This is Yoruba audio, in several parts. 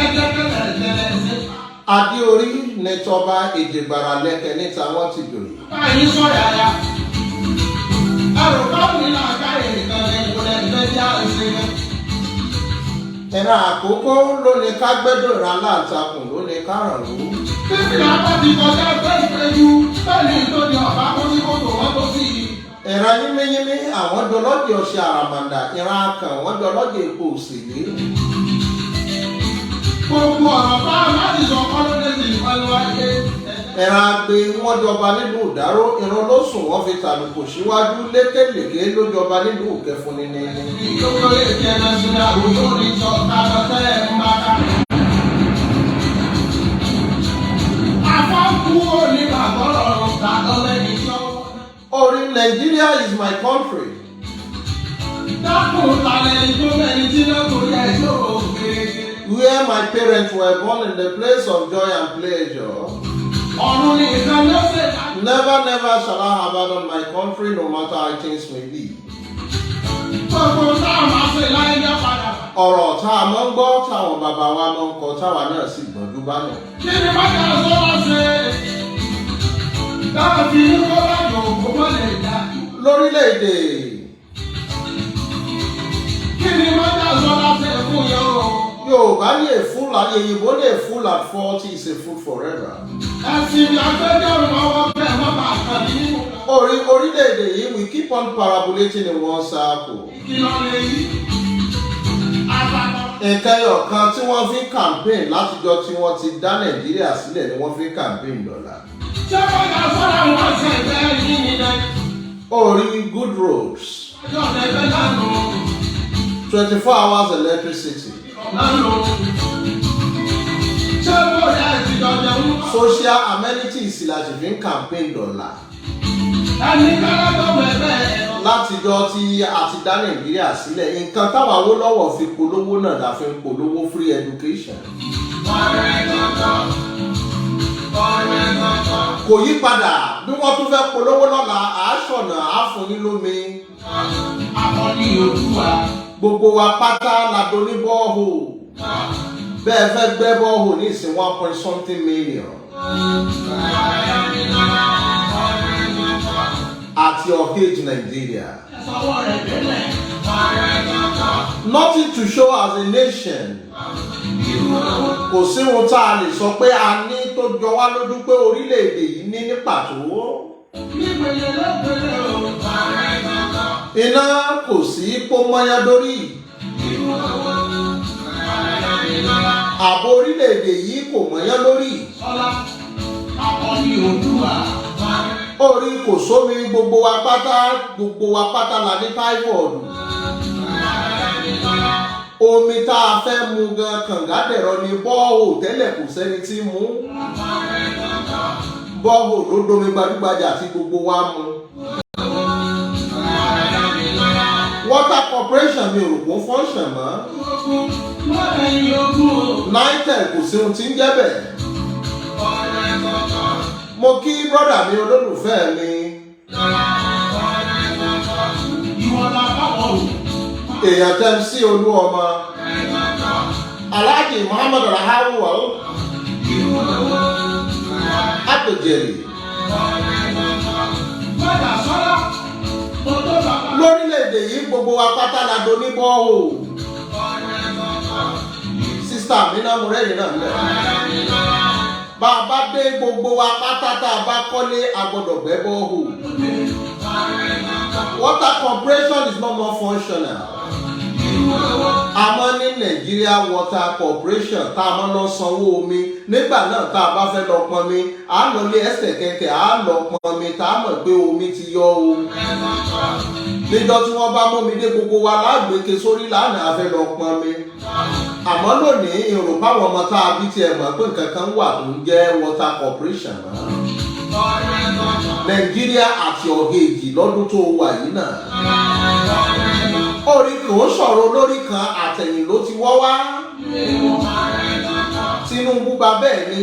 Kẹ́tẹ́kẹ́tẹ́ tẹ́lẹ̀ ṣe. Adé orí ní tọba, èjìgbàrà lẹ́kẹ̀ níta wọ́n ti jòyè. Báyìí sọ̀rọ̀ àyà. Ẹrù báwo ni làákàyè nìkan ní ìwọlẹ̀ ìfẹ́ àìsè yẹn. Ìran Àkókó ló ní ká gbẹ́dọ̀, ìran aláǹtakùn ló ní ká ràn ló. Títí làbá ti kọjá pé ìpéjú bẹ́ẹ̀ ni tó di ọ̀bá kó sí kòtò wọ́n tó sí i. Ìran yínmíyínmí, àwọn dọlọ́jì ọṣẹ àràmàǹdà. Ìran akàn, wọ́n dọlọ́jì epo òsèlé. Gbogbo ọ̀rọ̀ bá a má ti sọ kọ́ ló dé sí ìpanu ayé. Ìran agbe, wọ́n jọba nílùú Ìdáró. Ìran olóṣùn, wọ́n fi tàlùkò síwájú. Lékèlèké ló jọba nílùú Kẹfun nínú. Ìjókòó lè jẹ́ national òjò ní sọ kájọ tẹ́ ẹ̀ ń bá ká. Afọ́kú òní bàbá ọ̀rọ̀ ta lọ́lẹ́ni tí ó. Orí Nigeria is my country. Dákun talẹ̀ tó mẹ́rin tí náà torí ẹ̀ yóò gbèrègbè. Where my parents were born, in the place of joy and pleasure. Ọ̀run nìkan ló ṣe dájú. Never, never shall I abandon my country, no matter how things may be. Gbogbo táwọn máa ṣe láyé ní padà. Ọ̀rọ̀ tá a máa ń gbọ́ táwọn bàbá wa máa ń kọ, táwa náà sì gbọ́njú bá nà. Kí ni májà sọ́wọ́ ṣe? Táwọn fi ní kó bá jò kó má lè dá. Lórílẹ̀‐èdè Kí ni májà sọ́wọ́ ṣe fún yẹn o? Yorùbá ní a fool, òyìnbó ní a fool at 40 is a fool forever. Ẹ̀sìn agbẹjọ́rò ọwọ́ bẹ́ẹ̀ má bàa kàn ní nínú. Orí orílẹ̀-èdè yìí, we keep on parabolating in one circle. Ìkìlọ̀ lè yí. Àtàkọ́. Nǹkan ẹyọ kan tí wọ́n fi ń campaign látijọ́ tí wọ́n ti dá Nàìjíríà sílẹ̀ ni wọ́n fi ń campaign dọ̀la. Ṣé májà sọ́ra wọn ṣe ìfẹ́ yín ni dẹ́? Orí good roads, Ọjọ́ ẹgbẹ́ lánàá. 24 hours electricity, Lánàá. Ṣé bóyá ti dọ̀jẹ̀ ń kọ́? Social amenities la sì fi ń campaign dọ̀la. Ẹni kọ́lá tó mọ̀ ẹgbẹ́ ẹ̀ lọ. Látijọ́ tí a ti dá Nàìjíríà sílẹ̀, nǹkan táwọn Awólọ́wọ̀ fi polówó náà la fi ń polówó: free education. Ọ̀rẹ́ kankan. Ọ̀rẹ́ kankan. Kò yí padà. Bí wọ́n tún fẹ́ polówó lọ́la, àásọ̀nà àáfúnni lómi. Akọni Òdùwà. Gbogbo wa pátá la do ní borehole. Bẹ́ẹ̀ fẹ́ gbẹ́ borehole ní ìsìn, one point something million. At your age, Nigeria. Sọwọ́ rẹ̀ délẹ̀. Ọ̀rẹ́ kankan. Nothing to show as a nation. Kò sí ohun tá a lè sọ pé a ní tó jọ wá lójú pé orílẹ̀-èdè yìí ní ní pàtó. Nípele lópele o. Ọ̀rẹ́ kankan. Iná kò sí kó mọ́yán dórí. Ààbò orílẹ̀-èdè yìí kò mọ́yán lórí. Sọlá. Akọni Òdùwà. Orí kò sómi, gbogbo wa pátá, gbogbo wa pátá la ní typhoid. Omi tá a fẹ́ mu gan, kànga dẹ̀rọ ni. Borehole tẹ́lẹ̀, kò sẹ́ni tí ń mú. Borehole ló domi gbajúgbajà tí gbogbo wa mu. Water Corporation, mi ò rò kó function mọ́. NITEL, kò sí ohun tí ń jẹ́ bẹ́ẹ̀. Mo kí brother mi, olólùfẹ́ mi, Ìwọ la bá wọ̀ o. èèyàn tẹ́ sí olú ọmọ, Alhaji Muhammad Alhawal Apèjèrè. Padà sọ́lá, mo tó bàbá. Lórílẹ̀‐èdè yìí, gbogbo wa pátá la do ní borehole. Sister mi náà, mo rẹ́yìn náà lẹ̀. Bá a bá dé, gbogbo wa pátá tá a bá kọ́lé, a gbọ́dọ̀ gbẹ́ borehole. Water Corporation is no more functional. Àmọ́ ní Nigeria Water Corporation tá a máa lọ sanwó omi nígbà náà, tá a bá fẹ́ lọ pọn mi, à á lọ lé ẹsẹ̀ kẹ̀kẹ́, à á lọ pọn mi, tá a mọ̀ pé omi ti yọ o. Níjọ́ tí wọ́n bá mómi dé, gbogbo wa lágbèké sórí lánàá, a fẹ́ lọ pọn mi. Àmọ́ lónìí, èrò báwọn ọmọ tá a bí tiẹ̀ mọ̀ pé nǹkan kan wà tó ń jẹ́ Water Corporation mọ́. Nàìjíríà àti ọ̀gẹ́jì lọ́dún tó wà yìí náà, orí kò ń sọ̀rọ̀ olórí kan, àtẹ̀yìn ló ti wọ́ wá. Tinubu bá bẹ́ẹ̀ ni.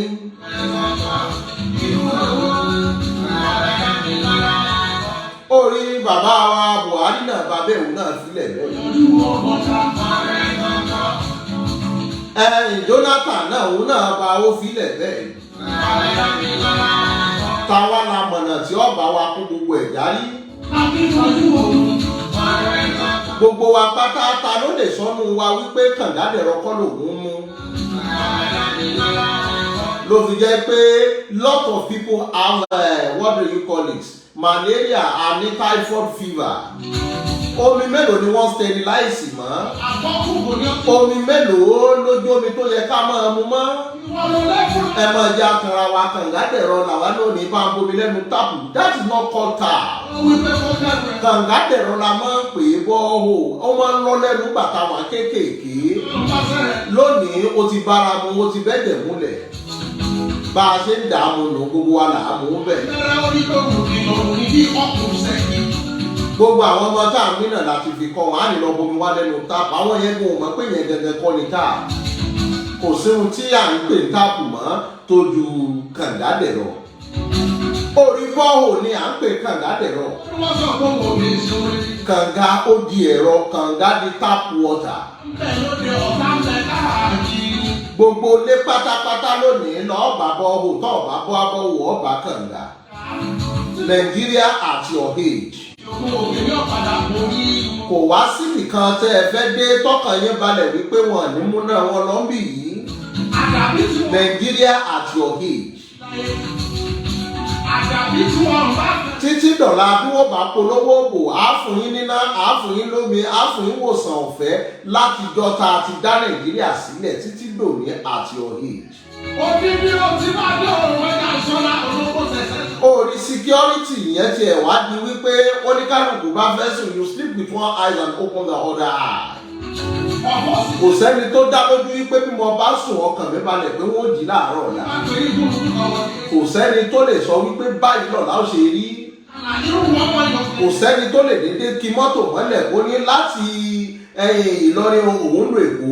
Orí bàbá wa Buhari náà bá bẹ́ẹ̀, òun náà filẹ̀ bẹ́ẹ̀. Ẹ̀yìn Jonathan náà, òun náà bá ó filẹ̀ bẹ́ẹ̀. Táwa la mọ̀nà tí ọba wa kó gbogbo ẹ̀ járí? Gbogbo wa pátá, ta ló lè sọnù wa wípé kàngádẹ̀rọ kọ́ lòun mú? Ló fi jẹ́ pé lot of people have what do you call it, malaria and typhoid fever. Omi mélòó ni wọ́n sterilize mọ́? Omi mélòó lójú omi tó yẹ ká máa mu mọ́? Ẹ máa jẹ́ akanra wa. Kàngádẹ̀rọ làwa náà ní bá ń bomi lẹ́nu tap. That is not called tap. Kàngádẹ̀rọ la máa ń pè é. Borehole, ó máa ń lọ lẹ́nu bàtà wà kéékèèké. Lónìí, ó ti bára mu, ó ti bẹ́jẹ̀ múlẹ̀. Bá a ṣe ń dààmú nù, gbogbo wa là á mú bẹ́ẹ̀. Gbogbo àwọn ọmọ tá à ń mìíràn láti fi kọ́ wọn á ní lọ bomi wá lẹ́nu tap. Àwọn yẹn kò mọ̀ pé yẹn gẹ́gẹ́ kọ́ ni tap. Kò sí ohun tí à ń pè ní tap mọ́ tó ju kàngádẹ̀rọ. Orí borehole ni à ń pè kàngádẹ̀rọ. Kànga ó di ẹ̀rọ, kànga di tap water. Gbogbo ilé pátápátá lónìí lọ́ọ́ bá borehole, tó bá bọ́ borehole, ọ̀bá kànga. Nàìjíríà at your age, kò wá síbì kan tẹ́ ẹ fẹ́ dé tọkàn yín balẹ̀ wípé wọn ní múná wọn lọ́nbì yìí. Nàìjíríà at your age, títí dọ̀la bí wọ́n bá polówó bò, á fún yín níná, á fún yín lómi, á fún yín wòsàn ọ̀fẹ́. Látijọ́ tá a ti dá Nàìjíríà sílẹ̀ títí dòní, at your age. Odidi o ti máa dé òun ẹ̀ka ìṣọ́lá olóko sẹ̀sẹ̀. Orí security yẹn tiẹ̀ wá di wípé oníkálukú bá fẹ́ sùn, you sleep with one eye and open the other eye. Ọ̀pọ̀ sì Kò sẹ́ni tó dá lójú wípé bí mo bá sùn, ọkàn mi balẹ̀ pé wọ́n jí láàárọ̀ ọ̀la. Máa ń pè é ìgbóhùn kan wọ́n. Kò sẹ́ni tó lè sọ wípé báyìí lọ́la ó ṣe rí. Irú wọn wọ́n yọ. Kò sẹ́ni tó lè dédé kí mọ́tò mọ́lẹ̀ kó ní láti ẹ̀yìn Ìlọrin òun lò Èkó.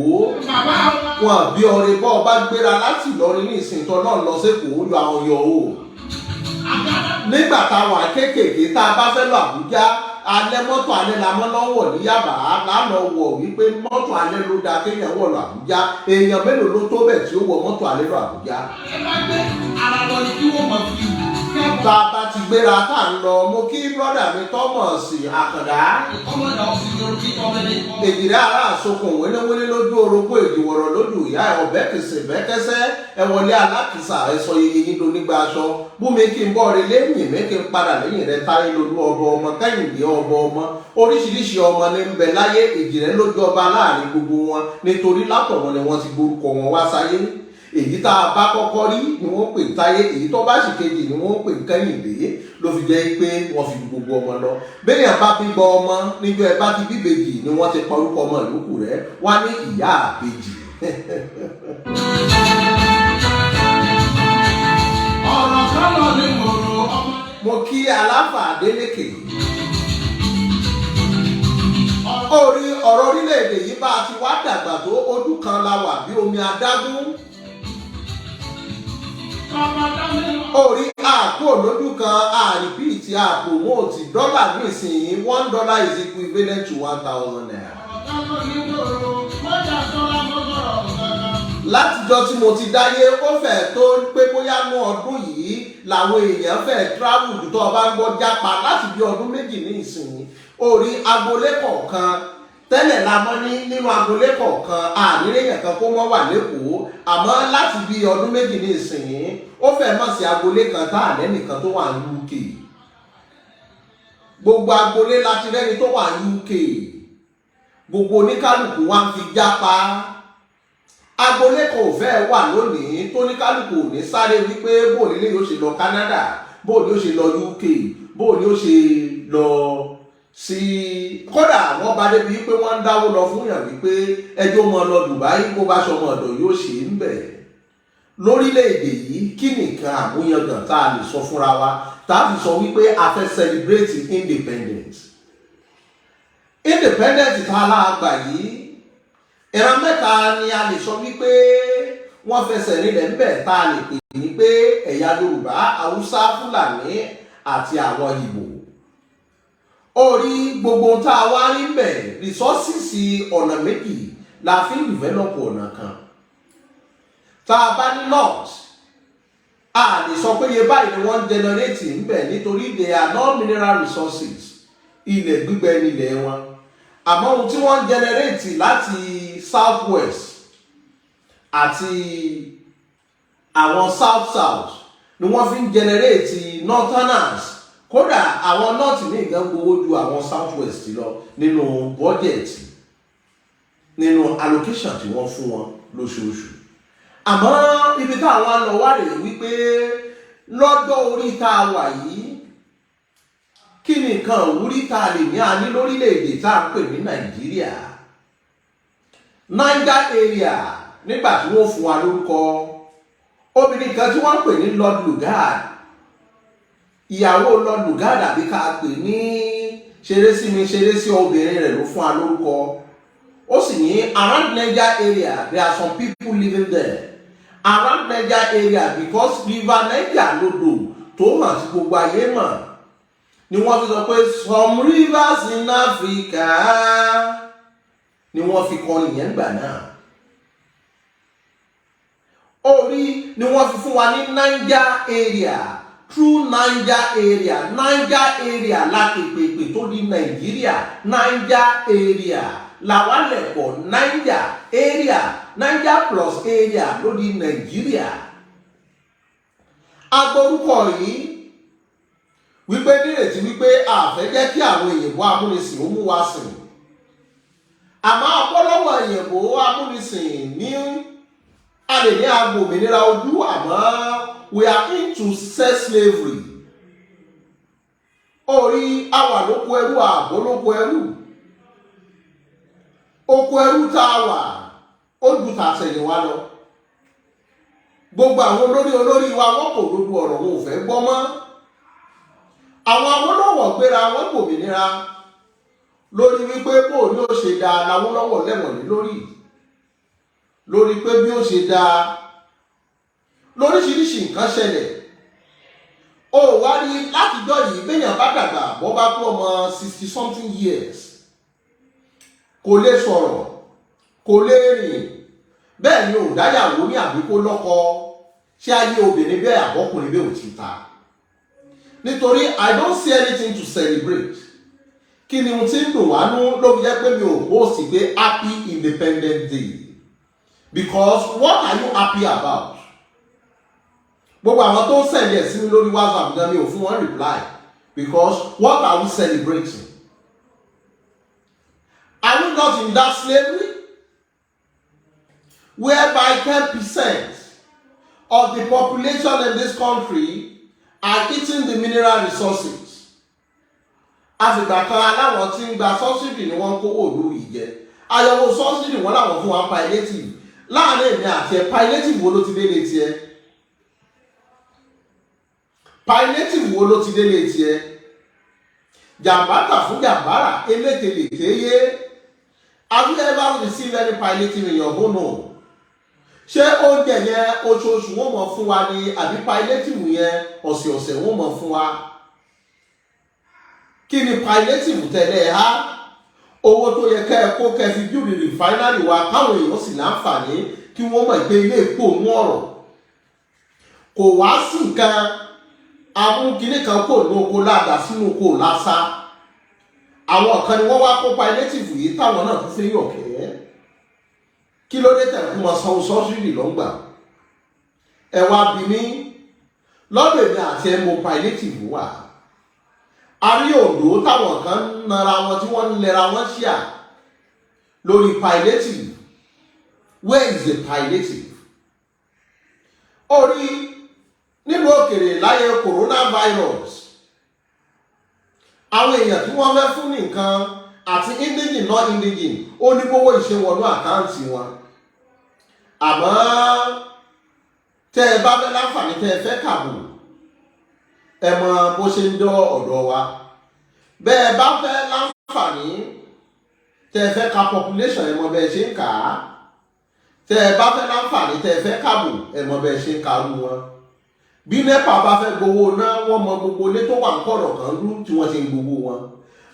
Bàbá wa. Wọn bí ọrẹ bọ́ ọba gbéra láti Ìlọrin ní ìsìn tó náà lọ sékòó, yọ àwọn yọ o. Nígbà táwọn kéékèèké tá a bá fẹ́ lọ Àbújá alẹ́, mọ́tò alẹ́ la mọ́ lọ́wọ́ ní Yàbá lánàá wọ̀ wípé mọ́tò alẹ́ ló da kéèyàn wọ̀ lọ Àbújá. Èèyàn mélòó ló tó bẹ̀ tí ó wọ mọ́tò alẹ́ lọ Àbújá? Ẹ bá gbé ara lọ ní kí wọ́n mọ̀ fi kẹ́kọ̀ọ́. Tá a bá ti gbéra tá a ń lọ, mo kí brọ́dà mi Thomas Àkàndá. Ọmọdé ọ̀sìn ní orí ọmọdé. Èjìrẹ́ ará àsokùn, wéléwélé lójú orogún, èjìwọ̀rọ̀ lójú ìyá ẹ̀, ọ̀bẹ kìsì bẹ́kẹ́sẹ́ ẹ wọlé alákìsà, ẹ sọ yeye yín donígbà aṣọ. Búmi kí n bọ́ ọ lẹ́yìn mi, kí n padà lẹ́yìn rẹ. Táyé lolú ọbọ ọmọ, Kẹ́hìndé ọbọ ọmọ, oríṣiríṣi ọmọ ní ń bẹ láyé. Èjìrẹ́ lójú ọba láàrin gbogbo wọn, nítorí látọ̀run ni wọ́n ti gbórúkọ wọn wá sáyé. Èyí tá a bá kọ́kọ́ rí ni wọ́n pè ń Táyé, èyí tó bá sì kejì ni wọ́n pè ń Kẹ́hìndé. Ló fi jẹ́ pé wọ́n fi gbogbo ọmọ lọ. Bẹ́ẹ̀ bá bí gbọ́ ọmọ níjọ́ ẹ bá ti bíbejì ni wọ́n ti pa orúkọ ọmọ ìlúkù rẹ̀ wá ní ìyá àbejì. Ọ̀rọ̀ kan lọ ní gbòòrò ọmọ. Mo kí Aláfà Adélékè. Orí ọ̀rọ̀ orílẹ̀-èdè yìí, bá a ti wá dàgbà tó, ojú kan la wà bí omi adágún. Bàbá dámẹ́lọ. Orí àpò lójú kan, àrìpíìtì àpòmóòtì dọ́là nísìnyí. $1 is equivalent to ₦1,000. Ọ̀rọ̀ kan lọ ní gbòòrò mọ́jà sọ́lá mọ́sọ̀rọ̀ kankan. Látijọ́ tí mo ti dáyé, ó fẹ́ tó pé bóyá nú ọdún yìí làwọn èèyàn fẹ́ travel jù. Tó o bá ń gbọ́ jápa láti bí ọdún 2 ní ìsìn, orí agboolé kọ̀ọ̀kan tẹ́lẹ̀ la mọ́ ní nínú agboolé kọ̀ọ̀kan, àníréyàn kan kó mọ́ wà lẹ́kọ̀ọ́. Àmọ́ láti bí ọdún 2 ní ìsìn, ó fẹ́ mọ̀ sí agboolé kan tá àlẹ́ nìkan tó wà ní UK. Gbogbo agboolé láti rẹ́ni tó wà ní UK. Gbogbo oníkálukú wa ń fi jápa. Agboolé kan ò fẹ́ wà lónìí tó ní kálukú ò ní sáré wípé bóò nílé yóò ṣe lọ Canada, bóò ní ó ṣe lọ UK, bóò ní ó ṣe lọ sí. Kódà wọ́n bá débi wípé wọ́n ń dáwó lọ fún yàn wípé ẹjọ́ mọ lọ Dubai, bó bá ṣọmọ ọ̀dọ̀ yóò ṣe ń bẹ̀. Lórílẹ̀‐èdè yìí, kí nìkan àmúyangàn tá a lè sọ fúnra wa tá a fi sọ wípé a fẹ́ celebrate independence? Independence tá a láàgbà yìí, ìran mẹ́ta ni a lè sọ wípé wọ́n fẹsẹ̀ nílẹ̀ ńbẹ̀ tá a lè pè ní pé ẹ̀yà Yorùbá, Haúsá, Fúlàní àti àwọn Ìgbò. Orí gbogbo tá a wá rí mbẹ̀, resources, ọ̀nà méjì la fi ń develop ọ̀nà kan. Tá a bá ní north, a lè sọ pé iye báyìí ni wọ́n ń generate ńbẹ̀, nítorí they are not mineral resources, ilẹ̀ gbígbẹ nílẹ̀ wọn. Àmọ́ ohun tí wọ́n ń generate láti south west àti àwọn south south ni wọ́n fi ń generate northerners. Kódà, àwọn north ní nǹkan gbowó ju àwọn south west lọ nínú budget, nínú allocation tí wọ́n fún wọn lóṣooṣù. Àmọ́ ibi táwọn lọ wá rèé wípé lọ́jọ́ orí tá a wà yìí, kí ni nǹkan ìwúrí tá a lè ní a ní lórílẹ̀‐èdè tá a ń pè ní Nàìjíríà? Niger Area, nígbà tí wọ́n fún wa lórúkọ, obìnrin kan tí wọ́n ń pè ní Lord Lugard, ìyàwó Lord Lugard, àbí ká pè ní ṣeré sí mi ṣeré sí obìnrin rẹ̀, ló fún wa lórúkọ. Ó sì ní around Niger Area, there are some people living there around Niger Area, because River Niger lodò tó hàn tí gbogbo ayé mọ̀, ni wọ́n fi sọ pé "some rivers in Africa" ni wọ́n fi kọrin yẹn gbà náà. Orí ni wọ́n fi fún wa ní Niger Area, true Niger Area. Niger Area lápèpèpè tó di Nàìjíríà. Niger Area làwọn lẹ̀pọ̀, Niger Area, Niger plus area ló di Nàìjíríà. Agbórúkọ yìí wípé nírètí wípé àfẹ́ jẹ́ kí àwọn èyìnbó amúnisìn ó mú wa sìn, àmọ́ abọ́lọ́wọ́ èyìnbó amúnisìn ní a lè ní agbo òmìnira ojú, àmọ́ we are into sex slavery. Orí àwà lóko ẹrú, àbó lóko ẹrú. Oko ẹrú tá a wà, ó ju tàtẹ̀yìnwá lọ. Gbogbo àwọn olórí olórí wa, wọn kò dodo ọ̀rọ̀, wọn ò fẹ́ gbọ́ mọ́. Àwọn Awólọ́wọ̀ gbéra wọn gbòmìnira lórí wípé bó ní ó ṣe dáa làwólọ́wọ̀ lẹ́wọ̀n ní lórí lórí pé bí ó ṣe dáa lóríṣiríṣi nǹkan ṣẹlẹ̀. Ó wá rí látijọ́ yìí, béèyàn bá dàgbà, bọ́ bá tó ọmọ 60 something years, kò lè sọ̀rọ̀, kò lè rìn, bẹ́ẹ̀ ni ò dáyàwó ní àbí kó lọ́kọ. Ṣé ayé obìnrin bẹ́ẹ̀ àbọ́kùnrin bẹ́ẹ̀ ò ti ta? Nítorí I don't see anything to celebrate. Kí ni ohun tí ń dùn wá nú ló fi jẹ́ pé mi ò post pé "Happy Independence Day"? Because what are you happy about? Gbogbo àwọn tó ń send ẹ̀ sí mi lórí WhatsApp gan, mi ò fún wọn reply, because what are we celebrating? Are we not in that slavery whereby 10% of the population in this country are eating the mineral resources? Àfìgbà kan aláwọ̀ tí ń gba subsidy ni wọ́n ń kówó òlu yìí jẹ. Àyẹ̀wò subsidy wọn làwọn fún wa palliative. Láàrin èmi àti ẹ, palliative wo ló ti délé tiẹ̀? Palliative wo ló ti délé tiẹ̀? Jàmbá tà fún jàmbára elételèté yé. Have you ever received any palliative in your own home? Ṣé oúnjẹ yẹn, oṣooṣù wọ́n mọ̀ fún wa ní, àbí palliative yẹn, ọ̀sẹ̀ọ̀sẹ̀ wọ́n mọ̀ fún wa? Kí ni palliative tẹ́lẹ̀ ha? Owó tó yẹ kẹ́ ẹ kó kẹ́ fi build refinery wa, káwọn èèyàn sì láǹfààní kí wọ́n mọ̀ pé ilé ìpò mú ọ̀rọ̀ kò wá sí nǹkan amúkinní kan kò ní oko ládàá sínú oko lásà. Àwọn kan ni wọ́n wá kó palliative yìí táwọn náà tún fi ń yọ̀kẹ́. Kí ló dé tẹ̀kú mọ sanwó subsidy lọ́ngbà? Ẹ wá bí mi lọ́dọ̀ èmi àti ẹ̀ mo palliative wà. A rí Oǹdó táwọn kan ń nara wọn, tí wọ́n ń lẹ́ra wọn ṣíà lórí palliative. Where is the palliative? Orí nílùú òkèrè láyé coronavirus, àwọn èèyàn tí wọ́n fẹ́ fún ní nǹkan, àti indigene, non indigene, ó ní gbówó ìṣe wọnú account wọn. Àmọ́ tẹ́ ẹ bá fẹ́ láǹfààní, tẹ́ ẹ fẹ́ kàbò, ẹ mọ bó ṣe ń dọ́ ọ̀dọ̀ wa. Bẹ́ẹ̀ bá fẹ́ láǹfààní, tẹ́ ẹ fẹ́ ka population, ẹ mọ bẹ́ẹ̀ ṣe ń kà á. Tẹ́ ẹ bá fẹ́ láǹfààní, tẹ́ ẹ fẹ́ kàbò, ẹ mọ bẹ́ẹ̀ ṣe ń karú wọn. Bí NEPA bá fẹ́ gbowó náà, wọ́n mọ gbogbo ilé tó wà ń kọ̀rọ̀ kan lú tí wọ́n ṣe ń gbowó wọn.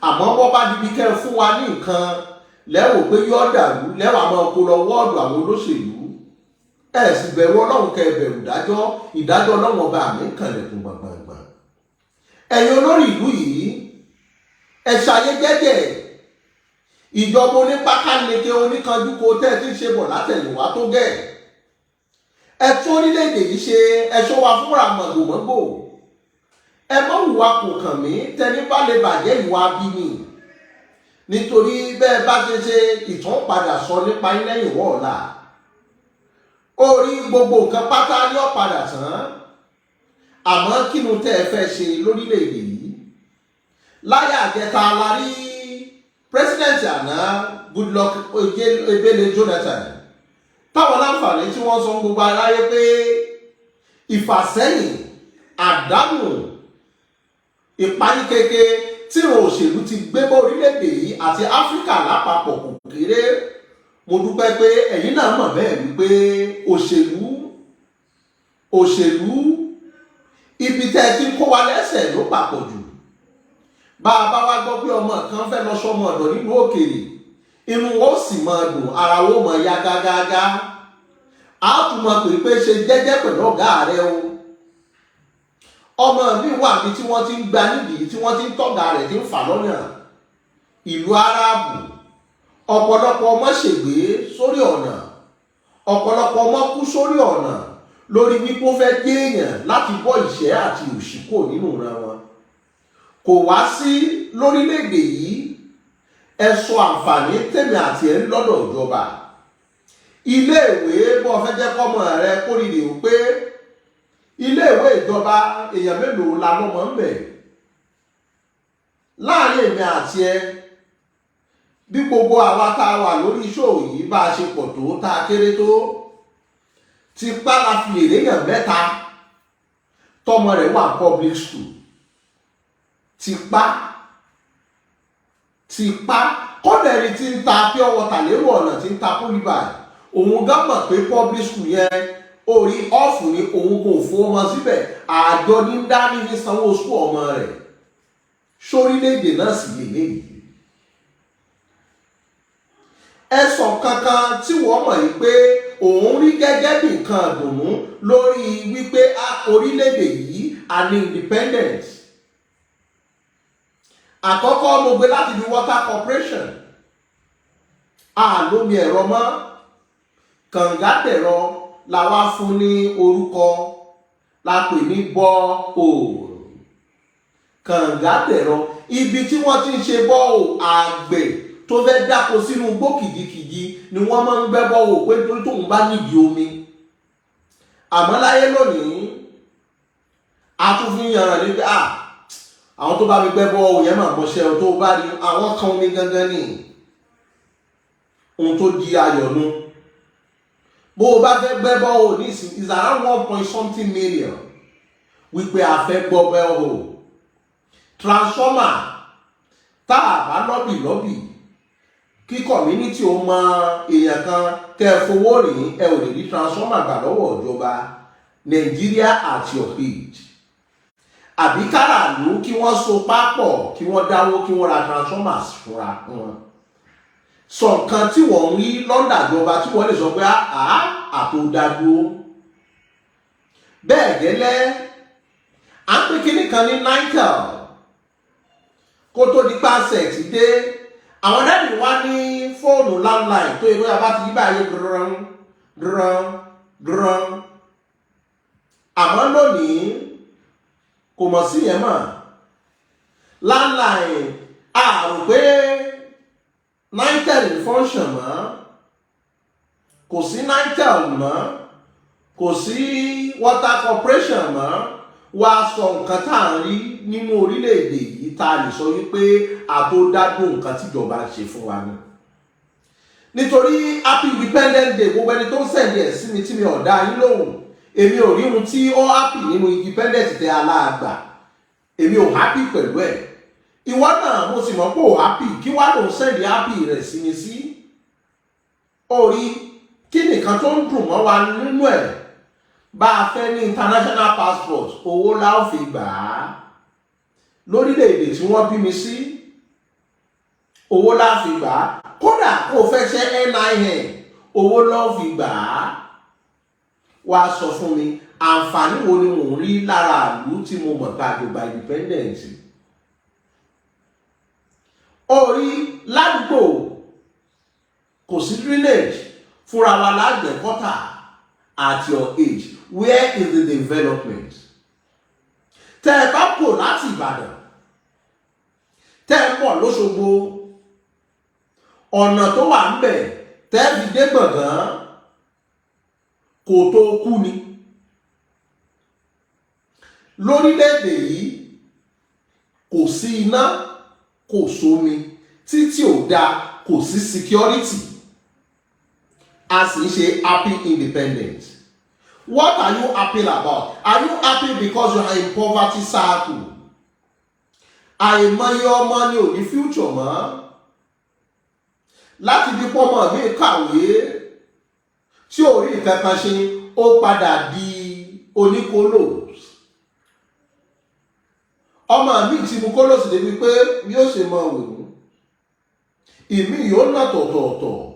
Àmọ́ bọ́ bá di bí kẹ́ ẹ fún wa ní nǹkan, lẹ́wọ̀ pé yọ́ dàrú, lẹ́wọ̀ àmọ́ kó lọ wọ́ọ̀dù àwọn olóṣèlú. Ẹ sì bẹ̀rù Ọlọ́run, kẹ́ ẹ bẹ̀rù ìdájọ́. Ìdájọ́ Ọlọ́run Ọba mi kànlẹ̀kùn gbọ̀ngbọ̀ngbọ̀n. Ẹ̀yin olórí ìlú yìí, ẹ ṣayé jẹ́jẹ́. Ìjọba onípákáleke, oníkanjúko tẹ́ ẹ ti ń ṣe bọ̀ látẹ̀yìnwá tó gẹ̀. Ẹ tún orílẹ̀-èdè yìí ṣe, ẹ ṣọ́ wa fúnra mọ̀gbòmọ́gbò. Ẹ mọ̀ hùwà kò kàn mí, tẹni bá lè bàjẹ́ ìwà bí ni, nítorí bẹ́ẹ̀ bá ṣe ṣe ìtàn padà sọ nípa yín lẹ́yìn wọ́ ọ̀la. Orí gbogbo nǹkan pátá ní ọ̀padà tán. Àmọ́ kí nu tẹ́ ẹ fẹ́ ṣe lórílẹ̀‐èdè yìí? Láyé àjẹta la rí President àná, Goodluck Ebele Jonathan, táwọn láǹfààní tí wọ́n sọ fún gbogbo aráyé pé ìfàsẹ́yìn, àdánù, ìpayínkeke tí ìrùn òṣèlú ti gbé bọ́ orílẹ̀-èdè yìí àti Áfíríkà lápapọ̀ kò kéré. Mo dúpẹ́ pé ẹ̀yin náà mọ̀ bẹ́ẹ̀ wípé òṣèlú, òṣèlú, ibi tẹ́ ẹ ti ń kó wa lẹ́sẹ̀ ló papọ̀ jù. Bá a bá wá gbọ́ pé ọmọ kan fẹ́ lọ sọmọ ọ̀dọ̀ nínú òkèèrè, inú wọn ó sì máa dùn, ara wọn ó máa yá gágágá. A tún máa pè pé ṣe jẹ́jẹ́ pẹ̀lú ọ̀gá rẹ o. Ọmọ mi wà ní tí wọ́n ti ń gba nídìí, tí wọ́n ti ń tọ́gà rẹ̀, tí ń fà lọ́yàn ìlú Aráàbù. Ọ̀pọ̀lọpọ̀ ọmọ ṣègbè sórí ọ̀nà, ọ̀pọ̀lọpọ̀ ọmọ kú sórí ọ̀nà lórí wípé ó fẹ́ dé èèyàn láti bọ́ ìṣẹ́ àti òṣì kò nínú ìran wọn. Kò wá sí lórílẹ̀‐èdè yìí. Ẹ sọ àǹfààní tèmi àti ẹ̀ ń lọ́dọ̀ ìjọba. Iléèwé, bó fẹ́ jẹ́ kọ́mọ rẹ kórìíre o pé iléèwé ìjọba, èèyàn mélòó la lọ́mọ ń bẹ̀ láàrin èmi àti ẹ? Bí gbogbo àwa tá a wà lórí show yìí bá a ṣe pọ̀ tó, tá a kéré tó, tipá la fi lè réyàn mẹ́ta tọmọ rẹ̀ wà public school. Tipá tipá. Kódà ẹni tí ń ta pure water lérò ọ̀nà, tí ń ta polybag, òun gán mọ̀ pé public school yẹn orí ọ̀fù ni. Òun kò fowó mọ́ síbẹ̀, àjọ ní dání ní sanwó school ọmọ rẹ̀. Sórílẹ̀-èdè náà sì lè léyìí. Ẹ sọ kankan tí wọ́n mọ̀ yìí pé òun rí gẹ́gẹ́ bí nǹkan àdùnnú lórí wípé orílẹ̀-èdè yìí a ní independence. Àkọ́kọ́, mo gbé láti fi water corporation, àlómi ẹ̀rọ mọ́, kànga dẹ̀rọ la wá fún ní orúkọ, la pè ní borehole, kànga dẹ̀rọ. Ibi tí wọ́n ti ń ṣe borehole, àgbẹ̀ tó fẹ́ dáko sínú igbó kìjikìji ni wọ́n máa ń gbẹ́ borehole, pé nítorí tóun bá nídìí omi. Àmọ́ láyé lónìí, a tún fi ń yanràn ní pé àwọn tó bá mi gbẹ́ borehole yẹn máa mọṣẹ́ o. Tó bá rí àwọn kan omi gangan ní ohun tó di ayọ̀ nu. Bó o bá fẹ́ gbẹ́ borehole nísìn, is around one point something million wípé a fẹ́ gbọ́ borehole. Transformer, tá a bá lobby lobby kí community ó mọ èèyàn kan kẹ́ ẹ fowó rìn, ẹ ò lè rí transformer gbà lọ́wọ́ ìjọba Nàìjíríà at your age. Àbí káràlú kí wọ́n so pápọ̀, kí wọ́n dáwó, kí wọ́n ra transformers fúnra wọn. Sọ nǹkan tí wọ́n ń rí lọ́ndà ìjọba tí wọ́n lè sọ pé àá àtòdádúró bẹ́ẹ̀ gẹ́lẹ́. À ń pè kíní kan ní Nitel kó tó di pàṣẹ ti dé. Àwọn daddy wá ní fóònù landline tó yẹ kó yà bá ti yí báyìí dúrán dúrán dúrán. Àmọ́ lónìí, kò mọ̀ sí yẹn mọ̀. Landline, a rò pé Nitel function mọ́, kò sí Nitel mọ́, kò sí water corporation mọ́. Wá sọ nǹkan tá à ń rí nínú orílẹ̀-èdè yìí tá a lè sọ wípé àtòdádùn nǹkan tíjọba ń ṣe fún wa ni. Nítorí Happy Independence Day, gbogbo ẹni tó ń send ẹ̀ sí mi tí mi ò dá yín lóhùn, èmi ò rí ohun tí ó happy nínú independence tẹ aláàgbà. Èmi ò happy pẹ̀lú ẹ̀. Ìwọ náà, mo sì mọ̀ pé ò happy. Kí wàá lòún send happy rẹ̀ sí mi sí orí? Kí nìkan tó ń dùn mọ́ wa nínú ẹ̀? Bá a fẹ́ ní international passport, owó la ó fi gbà á. Lórílẹ̀‐èdè tí wọ́n bí mi sí, owó la fi gbà á. Kódà kó o fẹ́ ṣe NIN, owó ló fi gbà á. Wá sọ fún mi, àǹfààní wo ni mò ń rí lára ìlú tí mo mọ̀ bá àjọba independence? Orí ládùúgbò, kò sí drainage, fúnra wa lágbẹ̀ kọ́tà. At your age, where is the development? Tẹ́ ẹ bá kò láti Ìbàdàn, tẹ́ ẹ bọ̀ lÓṣogbo, ọ̀nà tó wà ń bẹ̀ tẹ́ ẹ fi dé Gbọ̀ngàn kò tó kú ni. Lórílẹ̀‐èdè yìí, kò sí iná, kò sómi, títí ò dáa, kò sí security, a sì ń ṣe happy independence. What are you happy about? Are you happy because you are in poverty circle? Àìmọye ọmọ ni ò ní future mọ́ láti di pọ́mọ mi kàwé tí ò rí nǹkan kan ṣe, ó padà di oníkólò. Ọmọ mi ti mú kólòsì débi pé yóò ṣe mọ wòó, ìmí yóò nà tọ̀tọ̀ọ̀tọ̀.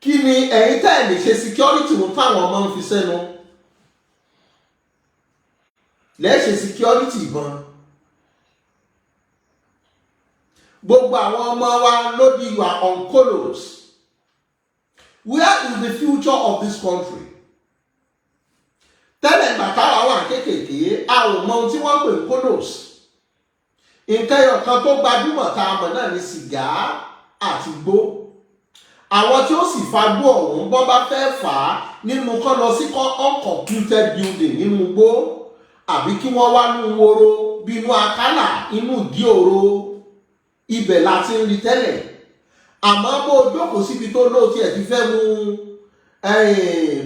Kí ni ẹ̀yin tẹ́ ẹ̀ lè ṣe security wọn táwọn ọmọ ń fi sẹ́nu lẹ́ẹ̀ṣẹ̀ security ìbọn? Gbogbo àwọn ọmọ wa ló di, you are on colos. Where is the future of this country? Tẹ́lẹ̀, ìgbà táwa wà kéékèèké, a ò mọ ohun tí wọ́n pè ní colos. Nǹkan ẹyọ kan tó gbajúmọ̀ tá a mọ̀ náà ní sìgá àti gbó. Àwọn tí ó sì fagbó ọ̀hún, bọ́n bá fẹ́ fà á nínú kán lọ sí uncompleted building nínú igbó, àbí kí wọ́n wá ní woro bí inú akálà, inú ìdí òro, ibẹ̀ la ti ń rí tẹ́lẹ̀. Àmọ́ bó o jókòó síbi tó lóòtí ẹ̀ ti fẹ́ mu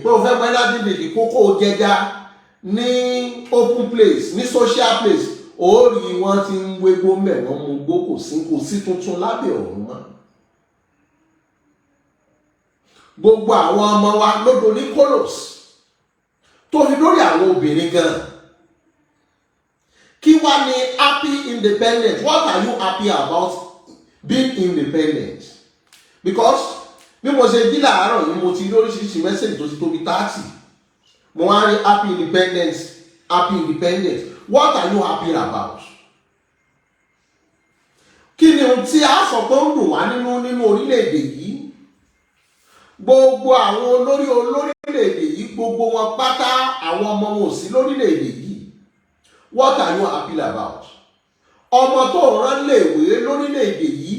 pé o fẹ́ mọ energy drink, kókó jẹja ní open place, ní social place, ó rí wọ́n ti ń wégbó mẹ́wọ́n mú gbó. Kò sí tuntun lábẹ́ ọ̀run mọ́. Gbogbo àwọn ọmọ wa lódò ní kolos, tó fi lórí àwọn obìnrin gan. Kí wá ní happy independence? What are you happy about being independent? Because bí mo ṣe jí làárọ̀ yìí, mo ti rí oríṣiríṣi message tó ti tóbi 30. Mo wá rí happy independence, happy independence. What are you happy about? Kí ni ohun tí a sọ pé ń dùn wá nínú orílẹ̀-èdè yìí? Gbogbo àwọn olórí olórílẹ̀-èdè yìí, gbogbo wọn pátá, àwọn ọmọ wọn ò sí lórílẹ̀-èdè yìí. What are you happy about? Ọmọ tó rán léèwé lórílẹ̀-èdè yìí,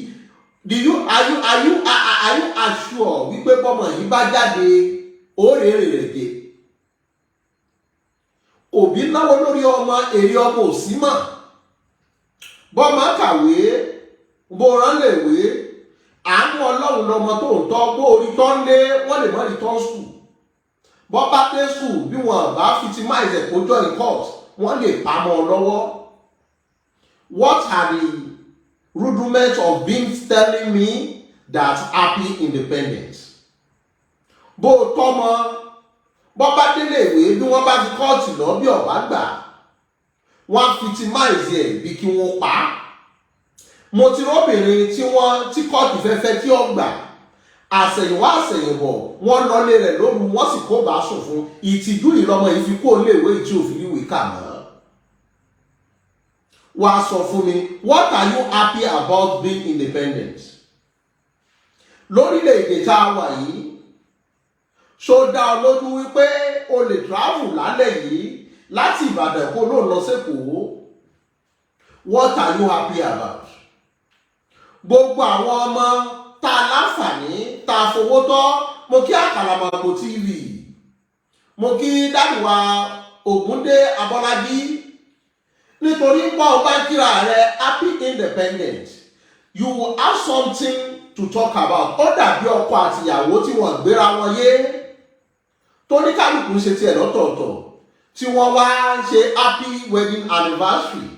do you are you are you are you assured wípé bọ́mọ yìí bá jáde, ó rèrè rẹ̀ dé? Òbí náwó lórí ọmọ, èrè ọmọ ò sí mọ̀. Bọ́mọ kàwé, bó rán léèwé, àánú Ọlọ́run lọmọ tó ń tọ́. Bó orí tọ́ ń lé, wọ́n lè mọ́ rí tọ́ school. Bọ́ bá dé school, bí wọ́n bá victimize ẹ̀ kó join cult, wọ́n lè pamọ́ ọ lọ́wọ́. What are the rudiments of being telling me that happy independence? Bó o tọ́mọ, bọ́ bá délé ìwé, bí wọ́n bá fi kóòtù lọ, bí ọ̀bá gbà, wọ́n á victimize ẹ̀ bí kí wọ́n pa á. Mo ti róbìnrin tí wọ́n tí kóòtù fẹ́fẹ́ tí ó gbà, àsẹ̀yìnwá àsẹ̀yìnbọ̀, wọ́n lọlé rẹ̀ lóru, wọ́n sì kó bá sùn fún. Ìtìjú ìlọmọ yìí fi kó léèwé tí òfin ìwé kà mọ́. Wàá sọ fún mi, what are you happy about being independent? Lórílẹ̀‐èdè tá a wà yìí, ṣó dá ọ lójú wípé o lè travel lálẹ́ yìí láti Ìbàdàn kó ló lọ sÉkòó? What are you happy about? Gbogbo àwọn ọmọ tá a láǹfààní tá a fowó tọ́, mo kí Àkàlàmọ̀gbò TV, mo kí dáàbìwá Ògúndé Abọ́lájí, nítorí pọ́ ọ bá kíra rẹ happy independent, you will have something to talk about. Ó dàbí ọkọ àtìyàwó tí wọ́n gbéra wọn yé, tóníkàlùkù ń ṣe tiẹ̀ lọ́tọ̀ọ̀tọ̀, tí wọ́n wá ń ṣe happy wedding anniversary.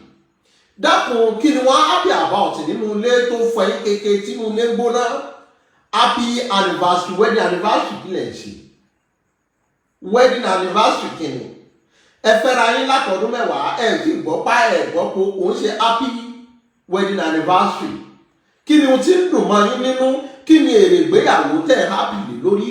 Dákun, kí ni wọ́n happy about nínú ilé tó fọ ẹ̀yìn kéke, tínú ilé ń gbóná? Happy anniversary, wedding anniversary, kí lẹ̀ ń ṣe? Wedding anniversary kí ni? Ẹ fẹ́ra yín látọdún 10, ẹ ti gbọ́ pa ẹ gbọ́ pé òun ṣe happy wedding anniversary. Kí ni ohun tí ń dùn mọ́ yín nínú? Kí ni èrè ìgbéyàwó tẹ̀ happy lé lórí?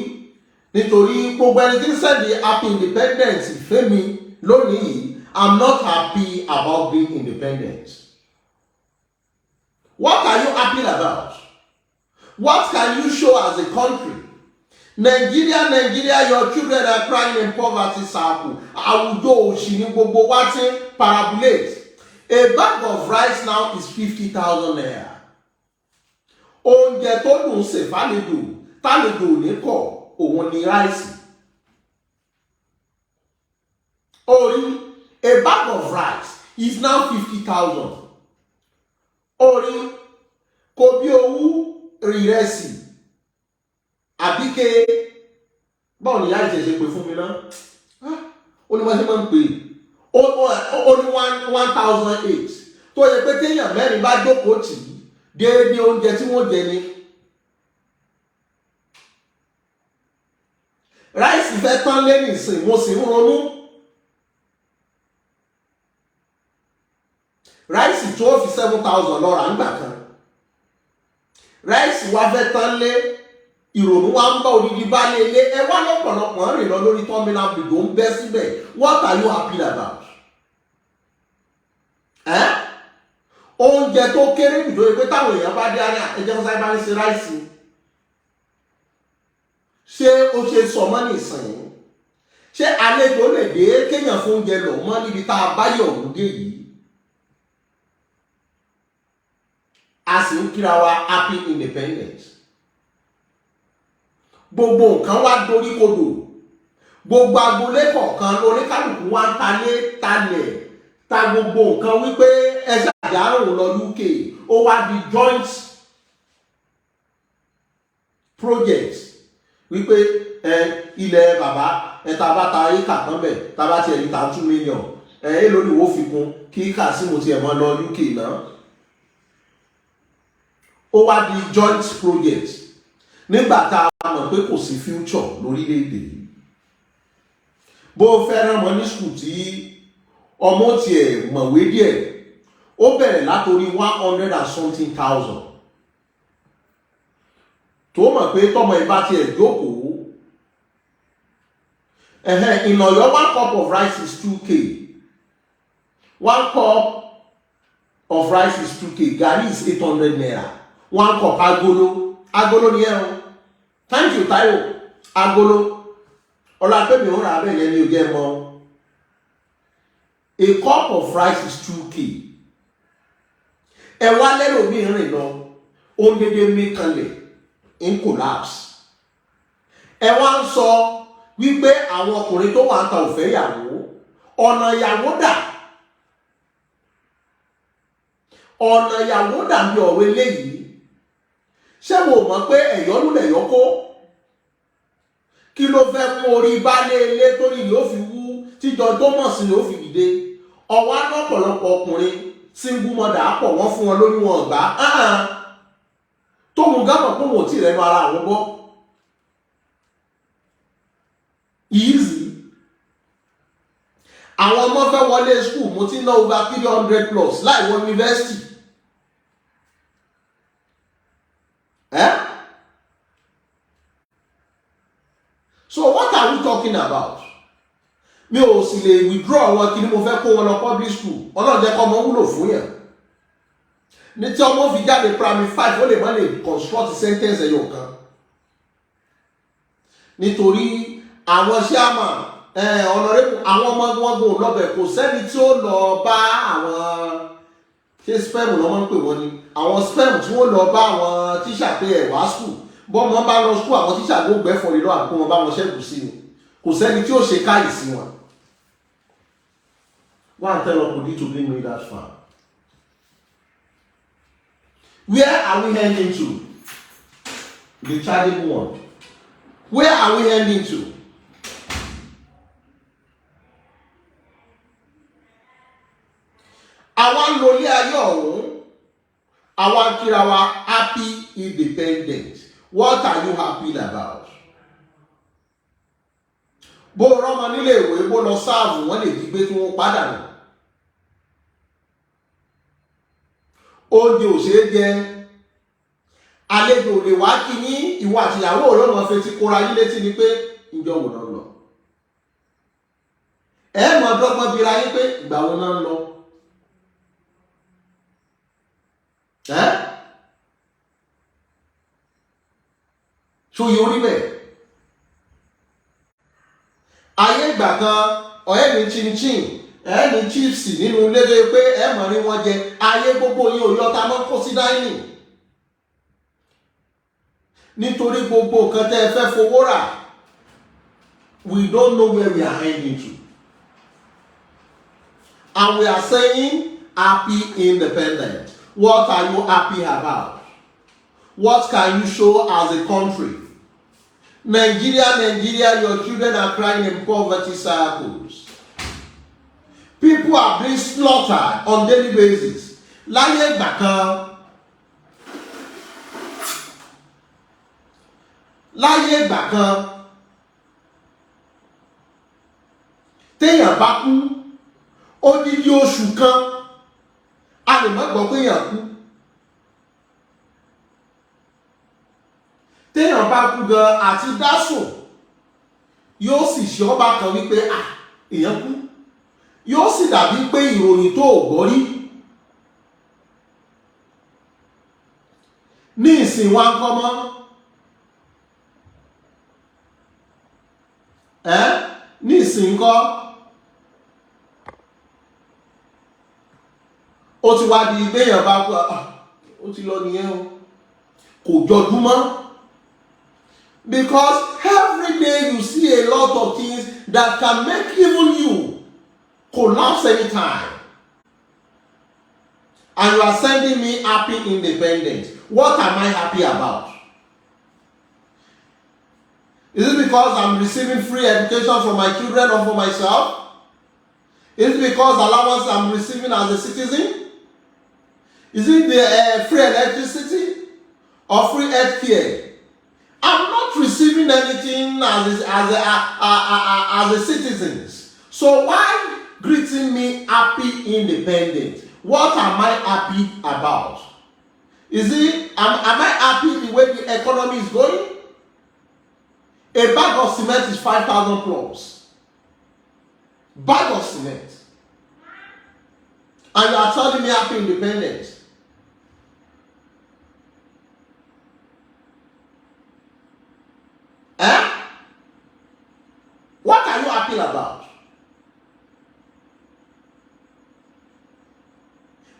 Nítorí gbogbo ẹni tí ń send happy independence fẹ́mi lónìí yìí, I'm not happy about being independent. What are you happy about? What can you show as a country? Nigeria, Nigeria, your children are crying in poverty circle. Àwùjọ òṣì ní gbogbo wa ti ń perambulate. A bag of rice now is ₦50,000. Oúnjẹ tó dùn ṣe fàlejò, tálejò ò ní kọ̀, òun ni rice. Orí a bag of rice is now 50,000. Orí kò bí owó ìrẹsì àbíké. Báwo ni ìyá ìṣẹ̀ṣe pè fún mi náà? Ó ní wọ́n ṣe máa ń pè é, ó ní 1,800, tó yẹ pé téèyàn mẹ́rin bá jókòó tì í, déédéé oúnjẹ tí wọ́n jẹ ni. Rice fẹ́ tán lé nìsín, mo sì ń ronú. Rice tó fi 7,000 lọ rà ńgbà kan, rice wa fẹ́ tán lé, ìrònú wa ń bá odidi bá lé ilé. Ẹ wá lọ́pọ̀lọpọ̀ ń rìn lọ lórí terminal bridge, ó ń bẹ́ síbẹ̀. What are you happy about? Ẹ́ oúnjẹ tó kéré jù tó yẹ pé táwọn èèyàn bá dé á ní ẹjẹ́ fún sáyé bá ń ṣe rice, ṣé ó ṣe sọ mọ́ nìsín? Ṣé àlejò lè dé kéèyàn fún oúnjẹ lọ mọ́ níbi tá a bá yọ̀ ọ̀hún dé yìí? A sì ń kíra wa happy independence. Gbogbo nǹkan wá dorí kodò, gbogbo agboolé kọ̀ọ̀kan lóníkálùkù wá ń talé talẹ̀ ta gbogbo nǹkan wípé ẹ ṣàjárùn lọ UK. Ó wá di joint project wípé ẹ ilẹ̀ bàbá ẹ ta bá ta éka kan bẹ̀, ta bá tiẹ̀ ní ta 2 million, ẹ èló ni wọ́n fi kún kí Kazeem tiẹ̀ mọ́ lọ UK náà. Ó wá di joint project nígbà tá a mọ̀ pé kò sí future lórílẹ̀‐èdè yìí. Bó o fẹ́ràn mọ́ ní school tí ọmọ tiẹ̀ mọ̀wé díẹ̀, ó bẹ̀rẹ̀ látòrí one hundred and something thousand, tó mọ̀ pé tọmọ ìbá tiẹ̀ jókòó ẹ̀hẹ́n. In Ọ̀yọ́, one cup of rice is 2K. One cup of rice is 2K. Garri is ₦800 one cup. Agolo, agolo ni ẹ o. Thank you, Taiwo. Agolo ọlọ́pẹ́ mi ò rà abẹ́ yẹn ni ò jẹ́ mọ́. A cup of rice is 2K. Ẹ wá lẹ́lòmíì rìn lọ, ó ń dédé mí kanlẹ̀ ń collapse. Ẹ wá ń sọ wípé àwọn ọkùnrin tó wà ń ta òfẹ́ ìyàwó. Ọ̀nà ìyàwó dà? Ọ̀nà ìyàwó dà bí ọ̀rọ̀ eléyìí? Ṣé wo mọ̀ pé ẹ̀yọ́nú lẹ̀yọ́ kó? Kí ló fẹ́ mú orí baálé ilé torí yóò fi wú, tíjọ tó mọ̀ sí yóò fi dìde? Ọ̀wá lọ́pọ̀lọpọ̀ ọkùnrin single mother pọ̀, wọ́n fún wọn lóyún, wọn gbà á tóun gámọ̀ pé òun ò tí ì rẹnu ara àwọn bọ́ easy. Àwọn ọmọ fẹ́ wọlé school, mo ti ná over 300 plus láì wọ university. Eh? So what are we talking about? Mi ò sì lè withdraw wọn. Kí ni mo fẹ́ kó wọn lọ public school? Ọlọ́run jẹ́ kọ́ ọmọ wúlò fún yàn ní tí ọmọ fi jáde primary five, ó lè má lè construct sentence ẹyọ kan, nítorí àwọn ṣíàmà ọ̀nàrẹ́bù àwọn ọmọ wọn gùn lọ́bẹ̀. Kò sẹ́ni tí ó lọ bá àwọn, ṣé sperm lọ́ máa ń pè wọ́n ni, àwọn sperm tí wọ́n lọ bá àwọn tíṣà pé ẹ̀ wá school. Bọ́mọ bá lọ school, àwọn tíṣà ló gbẹ́fọ̀ lé lọ àbíkó wọn bá wọn ṣẹ́gun sí ni. Kò sẹ́ni tí ó ṣe káyì sí wọn. Go and tell Okudi to bring me that farm. Where are we heading to? The chargeable one. Where are we heading to? Àwa ń lo ilé ayé ọ̀hún, àwa ń kíra wa happy independent. What are you happy about? Bó rọ́mọ nílé ìwé, bó lọ sáàbù, wọ́n lè jí gbé tí wọ́n padà nù. Oúnjẹ ò ṣeé jẹ, àlejò lè wá kí yín, ìwọ àtìyàwó rẹ ọmọ fetí kóra yín létí ni pé Ìjọ wo náà lọ? Ẹ mọ̀ dọ́gbọ́n bira yín pé ìgbà wo náà ń lọ? Ẹ́ ṣòye orí bẹ́ẹ̀. Ayé ìgbà kan, ọ̀ẹ́ ní chinchin, ẹ̀ ní chips nínú ilé tó yẹ pé ẹ mọ̀ rí wọn jẹ. Ayé gbogbo yín ò yọta mọ́ kó sí dining, nítorí gbogbo nǹkan tẹ́ ẹ fẹ́ fowó rà, we don't know where we are heading to, and we are saying happy independence. What are you happy about? What can you show as a country? Nigeria, Nigeria, your children are crying in poverty circles. People are being slaughtered on daily basis. Láyé ìgbà kan, láyé ìgbà kan, téèyàn bá kú, odidi oṣù kan a lè má gbọ́ pé èèyàn kú. Téèyàn bá kú gan àti dásùn, yóò sì ṣe ọba kan wípé à èèyàn kú, yóò sì dàbí pé ìròyìn tó ò gbọ́ rí. Ní ìsìn wa ń kọ́ mọ́ ẹ́, ní ìsìn kọ́, ó ti wá di béèyàn bá kú, ó ti lọ nìyẹn o, kò jọjú mọ́, because every day you see a lot of things that can make even you collapse anytime, and you are sending me happy independence. What am I happy about? Is it because I'm receiving free education for my children or for myself? Is it because allowance I'm receiving as a citizen? Is it the free electricity or free health care? I'm not receiving anything as a citizen. So why greeting me happy independence? What am I happy about? Is it am I happy the way the economy is going? A bag of cement is 5,000 plus. Bag of cement. And you are telling me happy independence. Eh? What are you happy about?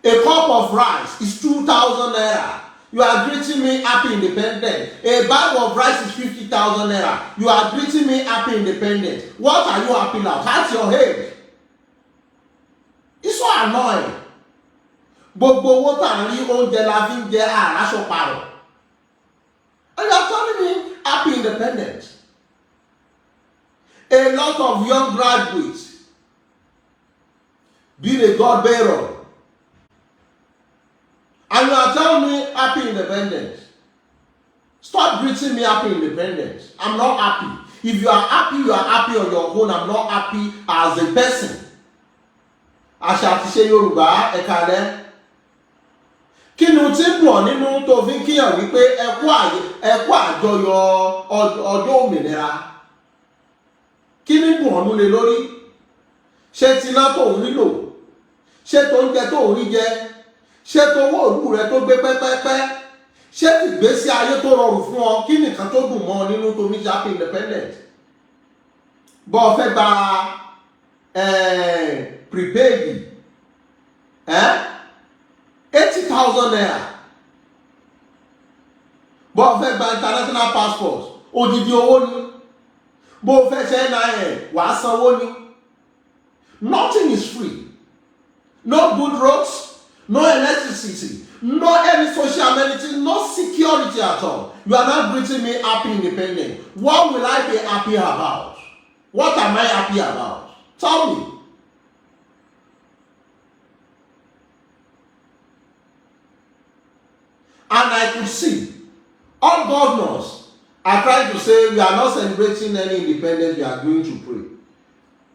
A cup of rice is 2,000 naira. You are greeting me happy independent. A bag of rice is 50,000 naira. You are greeting me happy independent. What are you happy about? That's your head. It's so annoying. Gbogbo owó tá à ń rí, oúnjẹ la fi ń jẹ, àràṣọ pààrọ̀. And you are telling me happy independence. A lot of young graduates being a God bearer. And you are telling me happy independence. Stop greeting me happy independence. I'm not happy. If you are happy, you are happy on your own. I'm not happy as a person. Àṣà àti ìṣe Yorùbá, ẹ̀ka rẹ̀. Kí ni o ti ń dùn ọ́ nínú tó fi ń kíyàn wípé ẹ kú àjọyọ̀ ọjọ́ òmìnira? Kí ni dùn ọ́ nú lé lórí? Ṣé tiná tó ń rí lò? Ṣé tó ń jẹ tó ń rí jẹ? Ṣé towó òlù rẹ tó gbé pẹ́pẹ́pẹ́? Ṣé tìgbésí ayé tó rọrùn fún ọ? Kí nìkan tó dùn mọ́ ọ nínú tó ní happy independent? Bọ́ ọ fẹ́ gba prepaid ₦80,000, bọ́ ọ fẹ́ gba international passport, odidi owó ni. Bó o fẹ́ ṣe NIN, wàá sanwó ni. Nothing is free. No good roads, no electricity, no any social amenity, no security at all. You are not greeting me happy independent. What will I be happy about? What am I happy about? Tell me. And I could see all governors are trying to say we are not celebrating any independence, we are going to pray.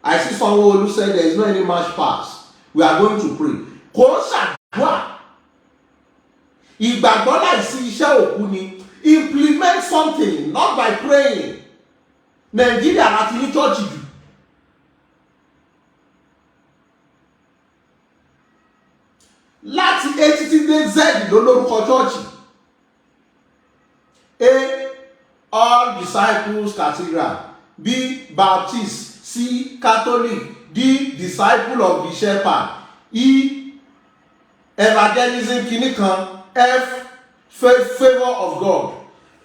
I see Sanwo-Olu said there is no any march past. We are going to pray. Kò ń ṣàdúrà. Ìgbàgbọ́ láìsí iṣẹ́, òkú ni. Implement something, not by praying. Nàìjíríà láti ní church jù. Láti A títí dé Z ló lórúkọ church. A, All Disciples Cathedral. B, Baptist. C, Catholic. D, Disciple of the Shepherd. E, Evangelism kìíní kan. F, Favour of God.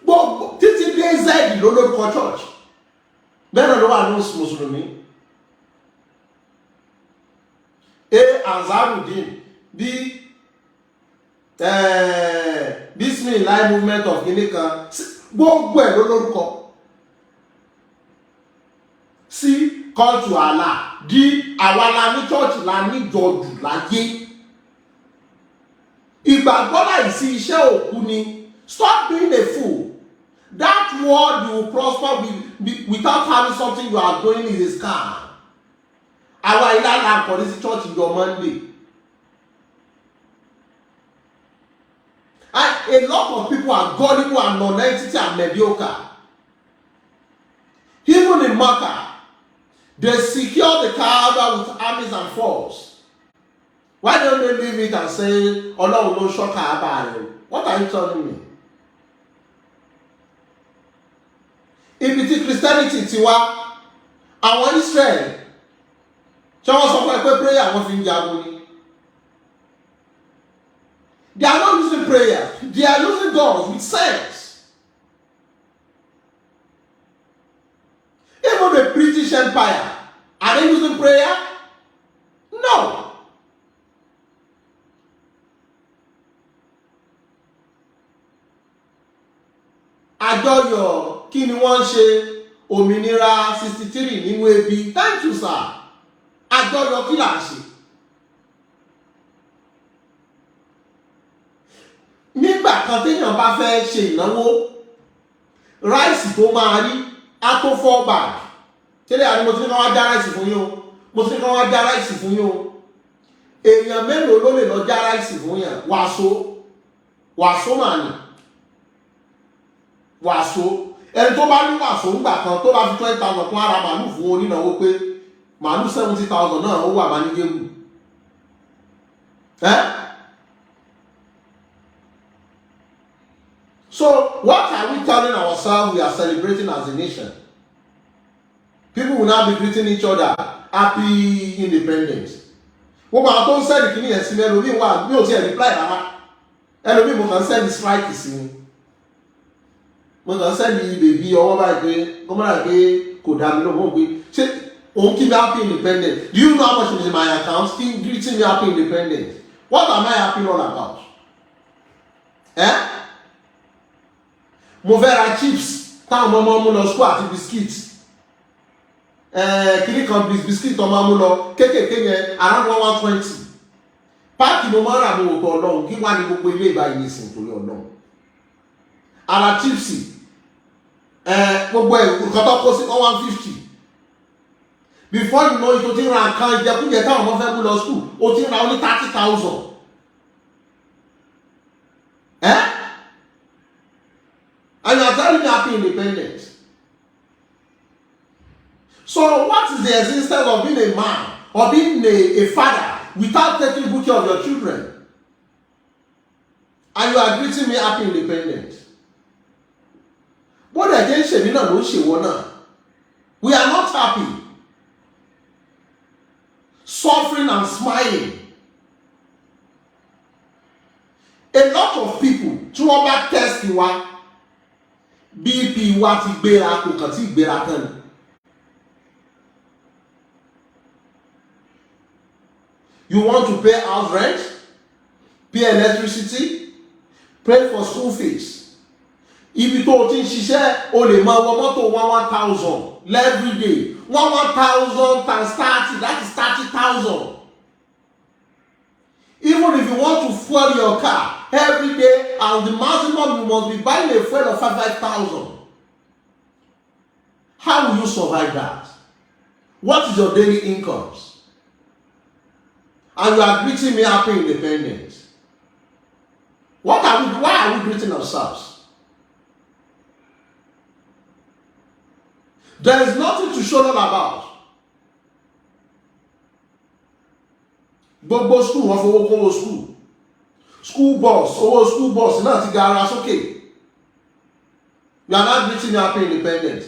Gbogbo títí dé Z ló lórúkọ church. Bẹ́ẹ̀ náà ló wà ní mùsùlùmí. A, Ansarudeen. B, Bismillah Movement of kìíní kan. Gbogbo ẹ̀ ló lórúkọ. C, Call to Allah. D, àwa la ní church, la níjọ jù láyé. Ìgbàgbọ́ láìsí iṣẹ́, òkú ni. Stop being a fool. That word "you will prosper without having something you are doing" is a scam. Àwa ilé àlà àkọ́rí sí church ìjọ Monday. A lot of people are gullible and non-entity and mediocre. Even in Makkah, they secure the Kaaba with armies and force. Why don't they leave it and say, "Ọlọ́run ló ṣọ́ Kaaba rẹ̀"? What are you telling me? Ibi tí Christianity ti wá, àwọn Israel, ṣé wọ́n sọ fún ẹ pé prayer wọ́n fi ń jagun ni? They are not using prayer. They are using guns with sense. Even the British Empire, are they using prayer? No. Àjọyọ̀ kí ni wọ́n ń ṣe? Òmìnira 63 nínú ebi. Thank you, sir. Àjọyọ̀ kí là ń ṣe? Nígbà kan, téèyàn bá fẹ́ ṣe ìnáwó, rice tó máa rí á tó 4 bag. Tẹ́lẹ̀ àní mo ti ní ká wá já rice fún yín o, mo ti ní ká wá já rice fún yín o. Èèyàn mélòó ló lè lọ já rice fún yàn? Wàsó, wàsó mà ní wàsó. Ẹni tó bá ní wàsó ńgbà kan, tó bá fi 20,000 kún ara màálù fún onínáwó, pé màálù 70,000 náà, ó wà bá ní gégù ẹ́. So what are we telling ourselves we are celebrating as a nation? People will now be greeting each other happy independence. Gbogbo àwọn tó ń send kìíní yẹn sí mi, ẹlòmíì wà, mi ò tiẹ̀ reply rárá. Ẹlòmíì, mo kàn ń send strike sí mi, mo kàn ń send baby ọwọ́ báyìí pé kọ́mọ́dà pé kò dá mi lóhùn pé ṣé òun kí mi happy independence. Do you know how much is in my account? Kí greeting me happy independence? What am I happy all about? Eh? Mo fẹ́ ra chips táwọn ọmọ ọmọ mú lọ school àti biscuit, kiri kan biscuit ọmọ mú lọ kéékèèké yẹn, around 1 120 pack mo máa ń rà. Mo wò pé Ọlọ́run, kí wá ní gbogbo ilé ìbáyìí nísìnyí torí Ọlọ́run? Ara chips, gbogbo ẹ̀, nǹkan tó kó sí 1 150. Before you know it, o ti ń ra nǹkan ìjẹkújẹ táwọn ọmọ fẹ́ mú lọ school, o ti ń ra oní 30,000. Eh? And you are telling me happy independence. So what is the existence of being a man or being a father without taking good care of your children? And you are greeting me happy independence. Bó dẹ̀ jẹ́ ń ṣèmí náà ló ń ṣèwọ náà. We are not happy. Suffering and smiling. A lot of people tí wọ́n bá test wa, BP wa ti gbéra, kò kàn tí gbéra tán ni. You want to pay house rent, pay electricity, pay for school fees. Ibi tó o ti ń ṣiṣẹ́, o lè máa wọ mọ́tò 1 1,000 every day. 1 1,000 times 30, that is 30,000. Even if you want to fuel your car every day, and the maximum, you must be buying a fuel of 5 5,000. How will you survive that? What is your daily incomes? And you are greeting me happy independence. What are we, why are we greeting ourselves? There is nothing to show all about. Gbogbo school, wọn fowó kówó school, school bus, owó school bus náà ti ga ara sókè. You are now greeting me happy independence.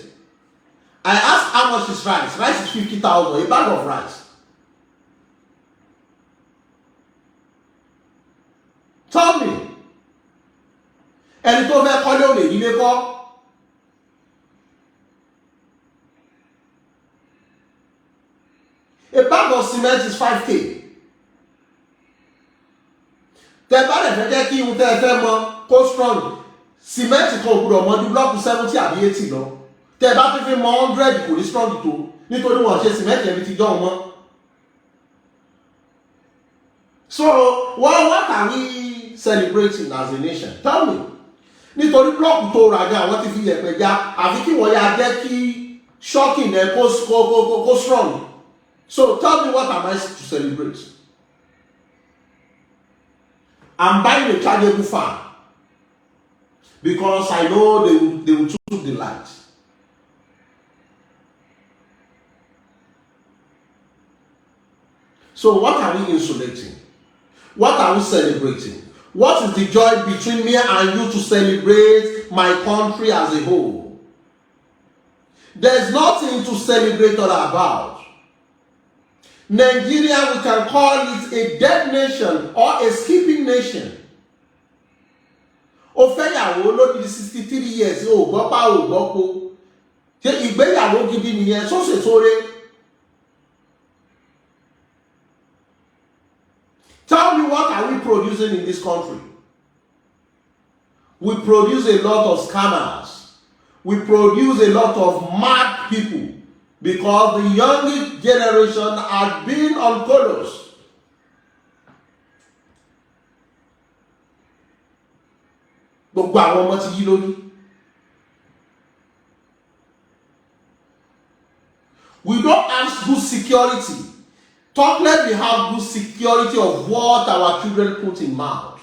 I ask, how much is rice? Rice is 50,000, a bag of rice. Tell me, ẹni tó fẹ́ kọ́lé ò lè rílé kọ́. A bag of cement is 5K. Tẹ bá rẹ̀ fẹ́ jẹ́ kí ihun tẹ́ ẹ fẹ́ mọ kó strong, cement kan ò gbúdọ̀ mọ ju block 70 àbí 80 lọ. Tẹ bá fi mọ 100, kò ní strong tó, nítorí wọn ṣe cement ẹbí ti jọ́ wọn. So what are we celebrating as a nation? Tell me. Nítorí block tó rà gan, àwọn ti fi yẹ̀pẹ̀ já, àfi kí wọ́n ya jẹ́ kí shocking ẹ̀ kó strong. So tell me, what am I to celebrate? I'm buying a chargeable fan because I know they will choose the light. So what are we insulating? What are we celebrating? What is the joy between me and you to celebrate my country as a whole? There's nothing to celebrate all about. Nigeria, we can call it a dead nation or a skipping nation. O fẹ́yàwó lódidi 63 years, o gbọ́ pa, o gbọ́ po. Ṣé ìgbéyàwó gidi nìyẹn? Sóṣè sóore. Tell me, what are we producing in this country? We produce a lot of scammers. We produce a lot of mad people because the young generation has been on colos. Gbogbo àwọn ọmọ ti yí lórí. We don't have good security. Talk let we have good security of what our children put in mouth.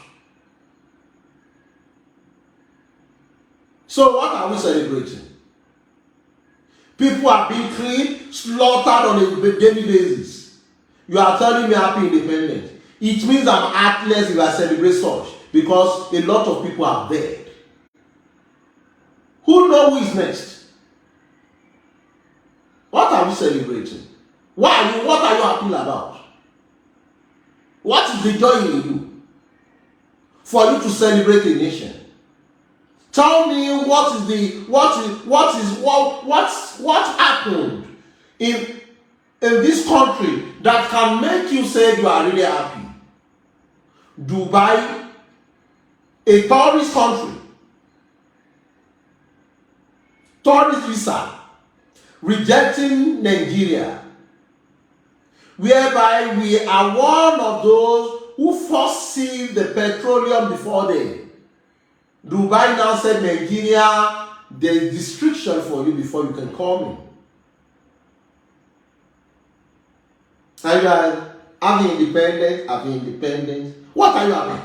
So what are we celebrating? People are being killed, slaughtered on a daily basis. You are telling me happy independence. It means I'm heartless if I celebrate such, because a lot of people are dead. Who know who is next? What are we celebrating? What are you happy about? What is the joy in you for you to celebrate a nation? Tell me, what is the what is what happened in this country that can make you say you are really happy? Dubai, a tourist country, tourist visa, rejecting Nigeria, whereby we are one of those who first see the petroleum before them. Dubai now said, "Nigeria, there is restriction for you before you can come in." And you are having independence, having independence. What are you happy?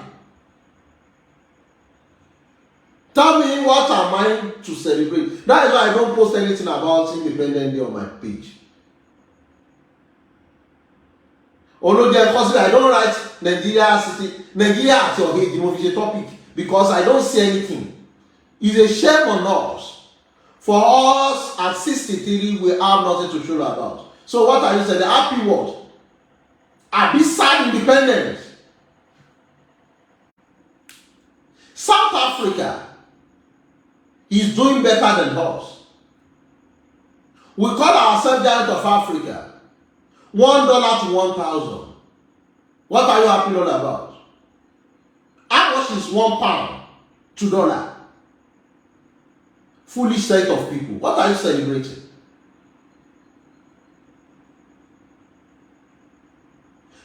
Tell me, what am I to celebrate? That is why I don't post anything about Independence Day on my page. Olójẹ́ consider I don't write Nigeria city, Nigeria at your age, mo fi ṣe topic, because I don't see anything. It's a shame on us. For us at 63, we have nothing to show about. So what are you saying? Happy what? Àbí sad independence? South Africa is doing better than us. We call ourselves giant of Africa. $1 to 1,000. What are you happy all about? How much is £1 to dollar? Foolish set of people. What are you celebrating?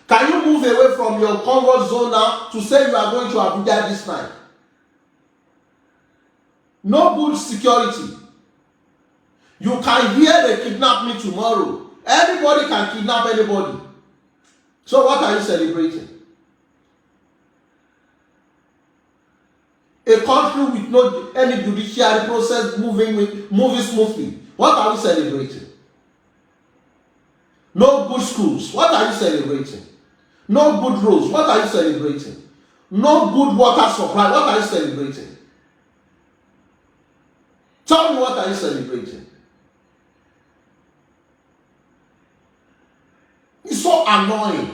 Can you move away from your comfort zone now to say you are going to Abuja this night? No good security. You can hear they kidnap me tomorrow. Anybody can kidnap anybody. So what are you celebrating? A country with no any judiciary process moving smoothly. What are we celebrating? No good schools. What are you celebrating? No good roads. What are you celebrating? No good water supply. What are you celebrating? Tell me, what are you celebrating? It's so annoying.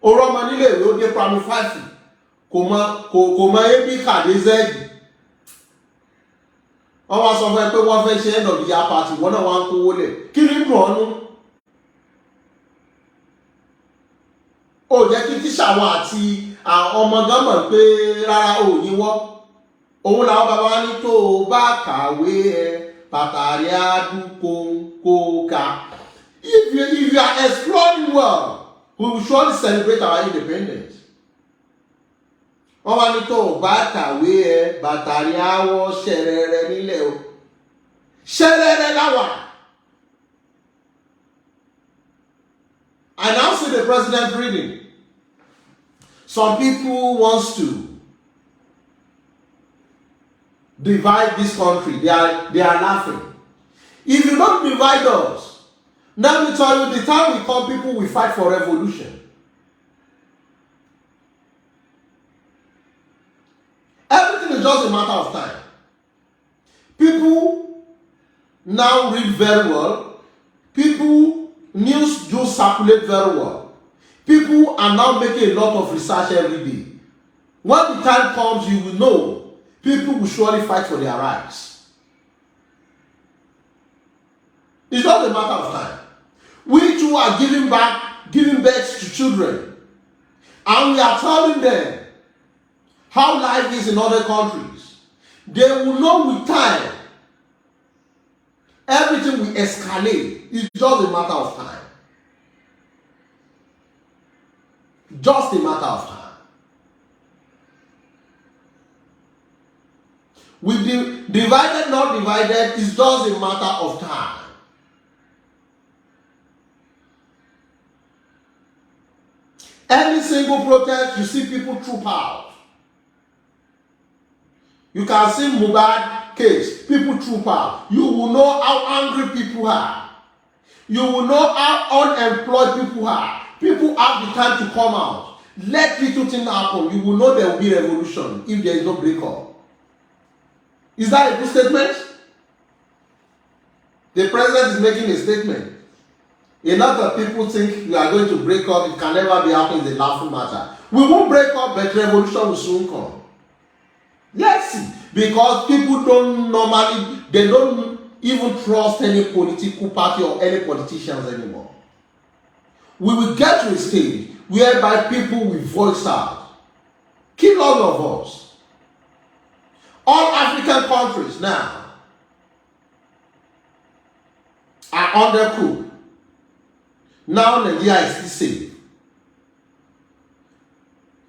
Ọ̀rọ̀ ọmọ nílé ìwé, ó dé primary five, kò mọ A B kàdé Z. Wọ́n wá sọ fún ẹ pé wọ́n fẹ́ ṣe end of the year party, wọ́n náà wá ń kówó lẹ̀. Kí ni dùn ọ́nú? Ó jẹ́ kí tíṣà wọn àti àwọn ọmọ gan mọ̀ pé rárá ò yíwọ́. Òun làwọn bàbá wa ní tó o bá kàwé ẹ pàtàkì àdúgbò kó ka. If you are exploring well, we will surely celebrate our independence. Wọ́n wá ní tó o bá kàwé ẹ bàtàrí àwọ̀ ṣẹrẹrẹ nílẹ̀ o, ṣẹrẹrẹ láwà. I now see the president reading. Some people wants to divide this country. They are laughing. If you don't divide us, let me tell you, the time will come, people will fight for revolution. Everything is just a matter of time. People now read very well. People, news do circulate very well. People are now making a lot of research every day. When the time comes, you will know people will surely fight for their rights. It's not a matter of time. We too are giving back, giving birth to children. And we are telling them how life is in other countries. They will know with time. Everything will escalate. It's just a matter of time. Just a matter of time. With the divided, not divided, it's just a matter of time. Any single protest, you see people troop out. You can see Mohbad case, people troop out. You will know how angry people are. You will know how unemployed people are. People have the time to come out. Let little thing happen. You will know there will be revolution if there is no breakup. Is that a good statement? The president is making a statement. A lot of people think we are going to break up. It can never be happening. It's a laughing matter. We won't break up, but revolution will soon come. Let's see. Because people don't normally, they don't even trust any political party or any politicians anymore. We will get to a stage whereby people will voice out. Kill all of us. All African countries now are under coup. Now Nigeria is still safe.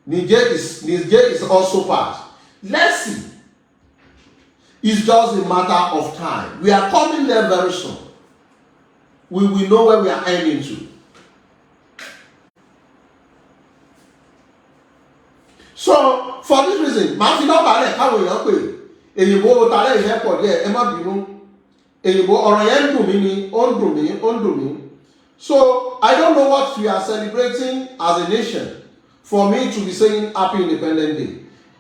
Niger is also part. Let's see. It's just a matter of time. We are coming there very soon. We will know where we are aiming to. So for this reason, màá fi nọ́mbà rẹ̀ káwọn èèyàn pè. Èyìnbó talẹ́ ìfẹ́ pọ̀ díẹ̀, ẹ má bínú. Èyìnbó ọ̀rọ̀ yẹn ń dùn mí ni, ó ń dùn mí, ó ń dùn mí. So I don't know what we are celebrating as a nation for me to be saying Happy Independence Day.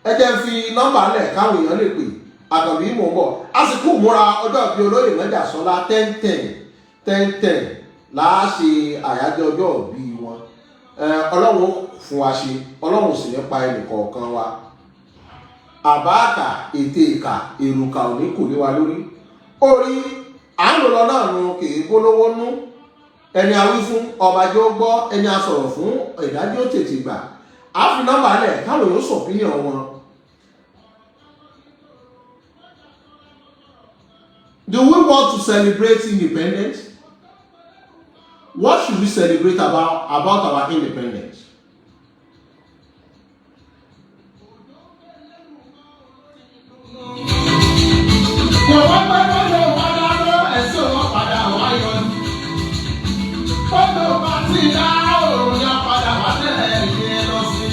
Ẹ jẹ́ n fi nọ́mbà lẹ̀ káwọn èèyàn lè pè. Àkànbí, mò ń bọ̀. Àsìkò múra ọjọ́ ìbí olóyè Mẹ́jàsọ́lá, 10/10 10/10 láà ṣe àyájọ́ ọjọ́ ìbí wọn. Ọlọ́run ó fún wa ṣe, Ọlọ́run sì ní pa ẹnì kọ̀ọ̀kan wa. Àbáàkà ètè ìkà èròkà ò ní kò lé wa lórí. Orí à ń lò lọ náà nu kì í gbólówó nú. Ẹni a wí fún ọba jẹ́ ó gbọ́, ẹni a sọ̀rọ̀ fún ìdájọ́ ó tètè gbà. Á fi nọ́mbà lẹ̀ káwọn èèyàn sọ opinion wọn. Do we want to celebrate independence? What should we celebrate about our independence? Kò wá pẹ́ lọ́dọ̀ wá dáná, ẹ̀sùn wọn padà wá yọ ni. Bọ́dọ̀ bá ti dá òòrùn yá padà wá tẹ̀lé ìyẹn lọ sí.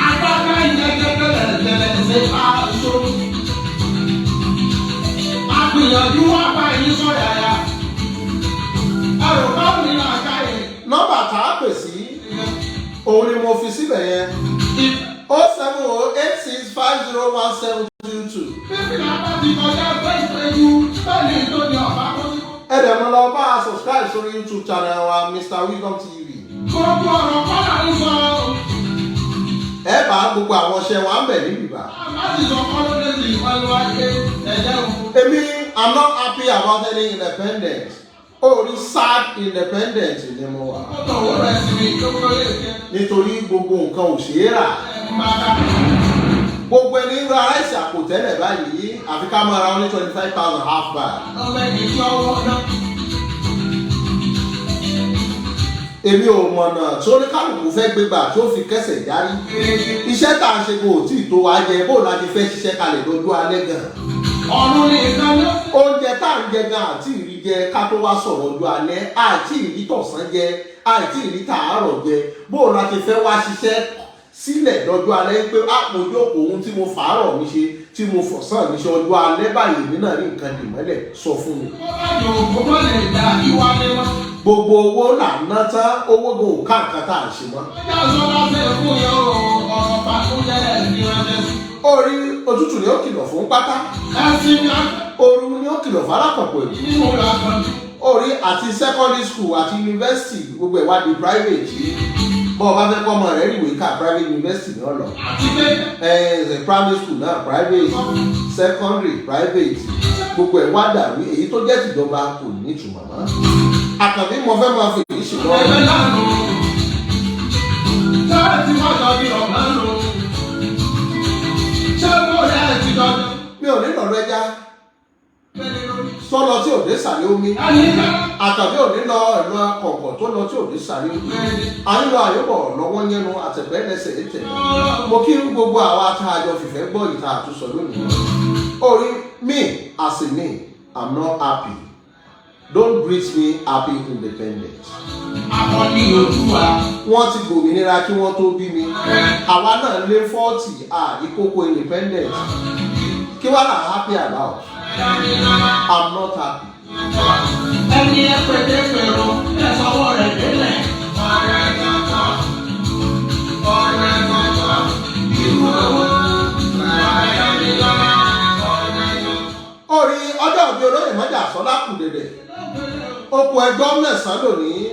Agbára ìyẹn gẹ́gẹ́ tẹ́lẹ̀ ṣe bá a so. Gbìyànjú wá bá yín sọ̀yàyà. Ẹrù báwo ni làákàyè? Nọ́mbà tá a pè sí òun ni mo fi síbẹ̀ yẹn, 07086501722. Bíbí làbá ti kọjá pé ìpéjú bẹ́ẹ̀ni tó ní ọ̀bá kó sí. Ẹ dẹ̀ mọ́ lọ bá a subscribe sórí YouTube channel wa, Mr Wisdom TV. Gbogbo ọ̀rọ̀ kọ́ là ń sọ. Ẹ bá gbogbo àwọn iṣẹ́ wa ń bẹ̀ níbí bá. Bá ti sọ kọ́ ló dé sí ìpẹ́lú ayé ẹ̀jẹ̀ òkú. Èmi, I'm not happy about any independence. Orí sad independence ni mo wà. Ó tọ̀wọ́ rẹ̀ sí mi tó kọ́ lè jẹ́. Nítorí gbogbo nǹkan ò ṣeé rà. Ẹ̀ máa ká. Gbogbo ẹni ń ra rice àpò tẹ́lẹ̀ báyìí, àfi ká máa ra wọn ní 25,000 half bag. Ọmọ ẹni tí ọwọ́ náà. Èmi ò mọ̀nà tí oníkálukú fẹ́ gbégbà tí ó fi kẹsẹ̀ járí. Iṣẹ́ tá à ń ṣe kò tí ì tó wa jẹ, bó la ti fẹ́ ṣiṣẹ́ kalẹ̀ lójú alẹ́ gan? Ọ̀run nìkan ló. Oúnjẹ tá à ń jẹ gan àti ìrí jẹ, ká tó wá sọ̀rọ̀ ojú alẹ́. Àti ìrí tọ̀sán jẹ, àti ìrí tàárọ̀ jẹ, bó la ti fẹ́ wá ṣiṣẹ́ sílẹ̀ lọ́jọ́ alẹ́ pé àpòjọ òun tí mo fàárọ̀ mi ṣe, tí mo fọ̀sán mi ṣe, ọjọ́ alẹ́ báyìí èmi náà rí nǹkan dì mọ́lẹ̀? Sọ fún mi. Kó bá yòó kó má lè dà ìwà ni wọn. Gbogbo owó là ń ná tán, owó gan ò ká nǹkan tá à ń ṣe mọ́. Ọjà sọ́dá fẹ́ fún yẹn o, ọ̀rọ̀ bàtújẹ́ ẹ̀ ní ránṣẹ́ sí. Orí òtútù ni ó kìlọ̀ fún pátá. Ẹ̀sìn ní Ooru ni ó kìlọ̀ fún alákọ̀ọ́pọ̀ èyí. nínú làkànjú. Orí àti secondary school àti university, gbogbo ẹ̀ wá di private. Bọ́ ọ bá fẹ́ kọ́ ọmọ rẹ̀ ríwèé ká, private university ní ọ̀lọ́. Àti pé Ẹ̀ primary school náà private, secondary private, gbogbo ẹ̀ wá dàrú. Èyí tó jẹ́ tìjọba kò ní ìtumọ̀ mọ́. Àkànbí, mo fẹ́ máa fi èyí ṣùgbọ́n. Ẹgbẹ́ lánàá. Ṣé ti wá jọ bí ọ̀gá lò? Ṣé mo rẹ̀ ti dọ̀dọ̀? Mi ò ní lọ́rọ̀ ẹja Bẹ́ẹ̀ni lórí. sọ́lọ tí ò dé sàlẹ̀ omi. Ẹni ká. Àkànbí ò ní lọ ìlú akọ̀ǹkọ̀ tó lọ tí ò dé sàlẹ̀ omi. Bẹ́ẹ̀ni. À ń lọ àyọ̀bọ̀ lọ́wọ́ yẹnu àtẹ̀pẹ́ lẹ́sẹ̀ ètẹ̀. Mo kí gbogbo àwa tá a jọ fìfẹ́ gbọ́ ìta àtúnṣọ lónìí. Orí me as a me, I'm not happy. Don't greet me happy independence. Akọni Oòduà. Wọ́n ti gbòmìnira kí wọ́n tó bí mi. Àwa náà lé 40 àìkókó independence. Kí wàá là happy about? I'm not happy. Ẹni ẹ pété pèrò ẹ sọwọ́ rẹ̀ délẹ̀. Ọ̀rẹ́ kankan, ọ̀rẹ́ kankan, ìwọ owó, ọ̀rẹ́ mi lọ́la, ọ̀rẹ́ kankan. Orí ọjọ́ òbí olóyè mọ́jà sọ́lá kù dẹ̀dẹ̀. Okùn ẹgbọ́ mẹ́sàn-án lónìí.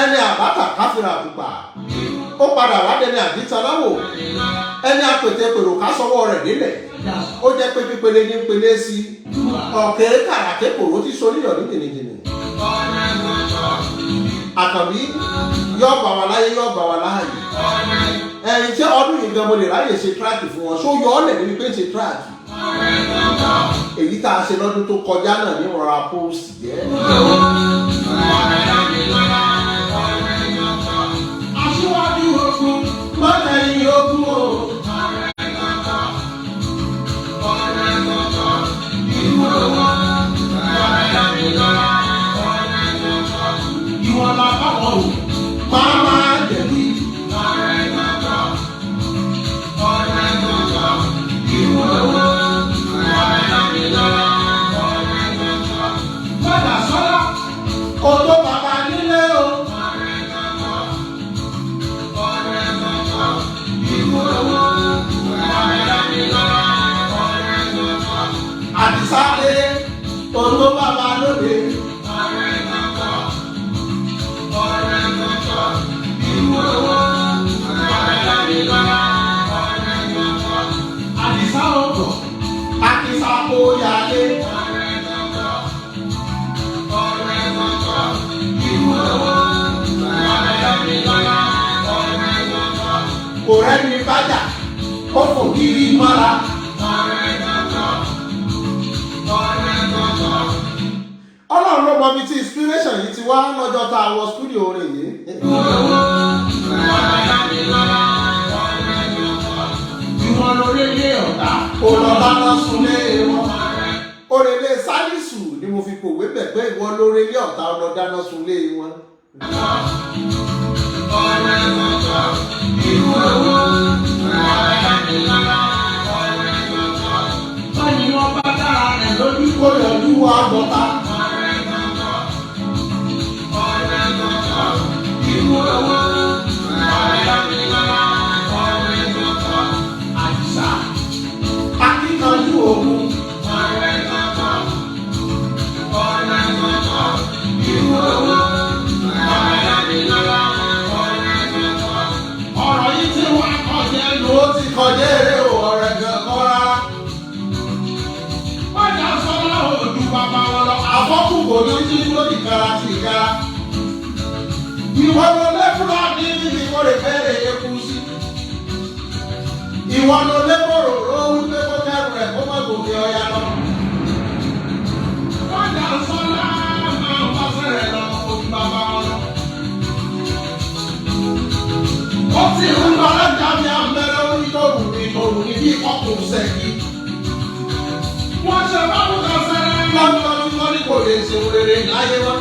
Ẹni àbáta káfíra pupa, ó padà wá dẹni àbítaláwò. Ẹni apètè pèrò ká sọwọ́ rẹ̀ délẹ̀, ó jẹ́ pé pípele ní pele sí ọ̀kẹ́ kàràkẹ́ kòró tí soníyọ̀ ní jìnnìjìnnì. Àkànbí yóò bá wa láyé, yóò bá wa láàyè. Ẹ̀yìn tí ọdún yìí gan mo lè ráyè ṣe track fún wọn, ṣó yọ ọ́ lẹ̀ níbi pé ń ṣe track. Èyí tá a ṣe lọ́dún tó kọjá náà ní rọra post jẹ́. Aṣíwájú ogun, mọ́tẹ̀yìn ogun o. Ọ̀rẹ́ kankan, ìwọ owó, ọ̀rẹ́ mi lọ́la, ọ̀rẹ́ kankan. Ìwọ la bá wọ̀ o. Máa máa jẹ̀bi. Ọ̀rẹ́ kankan, ọ̀rẹ́ kankan, ìwọ owó, ọ̀rẹ́ mi lọ́la, ọ̀rẹ́ kankan. Mọ́tà sọ́lá, Kò tó bàbá nílé o. Ọ̀rẹ́ kankan, ọ̀rẹ́ kankan, ìwọ owó, ọ̀rẹ́ mi lọ́la, ọ̀rẹ́ kankan. Àdìsá dé, kò tó bàbá lóde. Ọ̀rẹ́ kankan, ọ̀rẹ́ kankan, ìwọ owó, ọ̀rẹ́ mi lọ́la, ọ̀rẹ́ kankan. Àdìsá ọ̀gọ̀. Àkìsà kò yálé. Ọ̀rẹ́ kankan, ọ̀rẹ́ kankan, ìwọ owó, ọ̀rẹ́ mi lọ́la, ọ̀rẹ́ kankan. Kò rẹ́ni bájà, ó fò kiri mọ́ra. Ọ̀rẹ́ kankan, ọ̀rẹ́ kankan. Ọlọ́run ló mọ ibi tí inspiration yìí ti wá lọ́jọ́ tá a wọ studio orin yìí. Ìwọ owó, ọ̀rẹ́ mi lọ́la, ọ̀rẹ́ kankan. Ìwọ lórí ilé ọ̀tá. Ó lọ dáná sunlé wọn. Òrèlé Sálísù ni mo fi kòwé bẹ̀ pé ìwọ lórélé ọ̀tá, ọlọ dáná sunlé wọn. Ọ̀rẹ́ kankan, ìwọ owó, ọ̀rẹ́ mi lọ́la, ọ̀rẹ́ kankan. Báyìí wọ́n bá dára rẹ̀ lójú kó yọjú. tìkára tìkára. Ìwọ ló lé Fúlàní níbi kó lè fẹ́rẹ̀ eku sí. Ìwọ ló lé bòròró wípé kó kẹrù rẹ̀ kó má gòkè ọya lọ. Wájà sọ́lá máa ń bá sẹ́rẹ̀ lọ ojú bàbá wọn lọ. Ó sì ń lọ lọ́jà mi àmẹ́rẹ́ orí tòrù ní tòrù ní bí ọkùnrin sẹ́kì. Wọ́n ṣe bábùkà sẹ́rẹ̀. Lọ́jọ́ tí wọ́n ní kò lè ṣe rere láyé mọ́.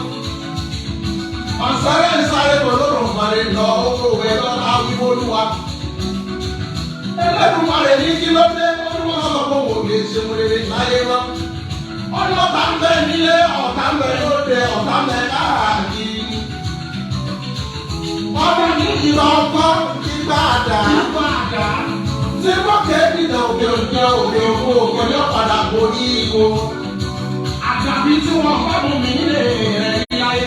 Ọ̀sẹ̀rẹ̀ ń sáré kò lórùn mọ̀rẹ́ lọ oko òwe lọ́la wíwólúwa. Ẹlẹ́dùnmarè ní kí ló dé olúwa sọ pé òun ò lè ṣe rere láyé mọ́. Ọlọ́ta ń bẹ nílé, ọ̀tá ń bẹ lóde, ọ̀tá ń bẹ káàkiri. Ọba ní ìlọ ọgbọ́n ìgbà àdá. Nípa àdá. Tí wọ́n kéde ní òkè òkè òkè òkè òkè ní ọ̀padà borí ikú. Àdàbí tí wọ́n bá mú mi nílé rẹ̀ ní láyé.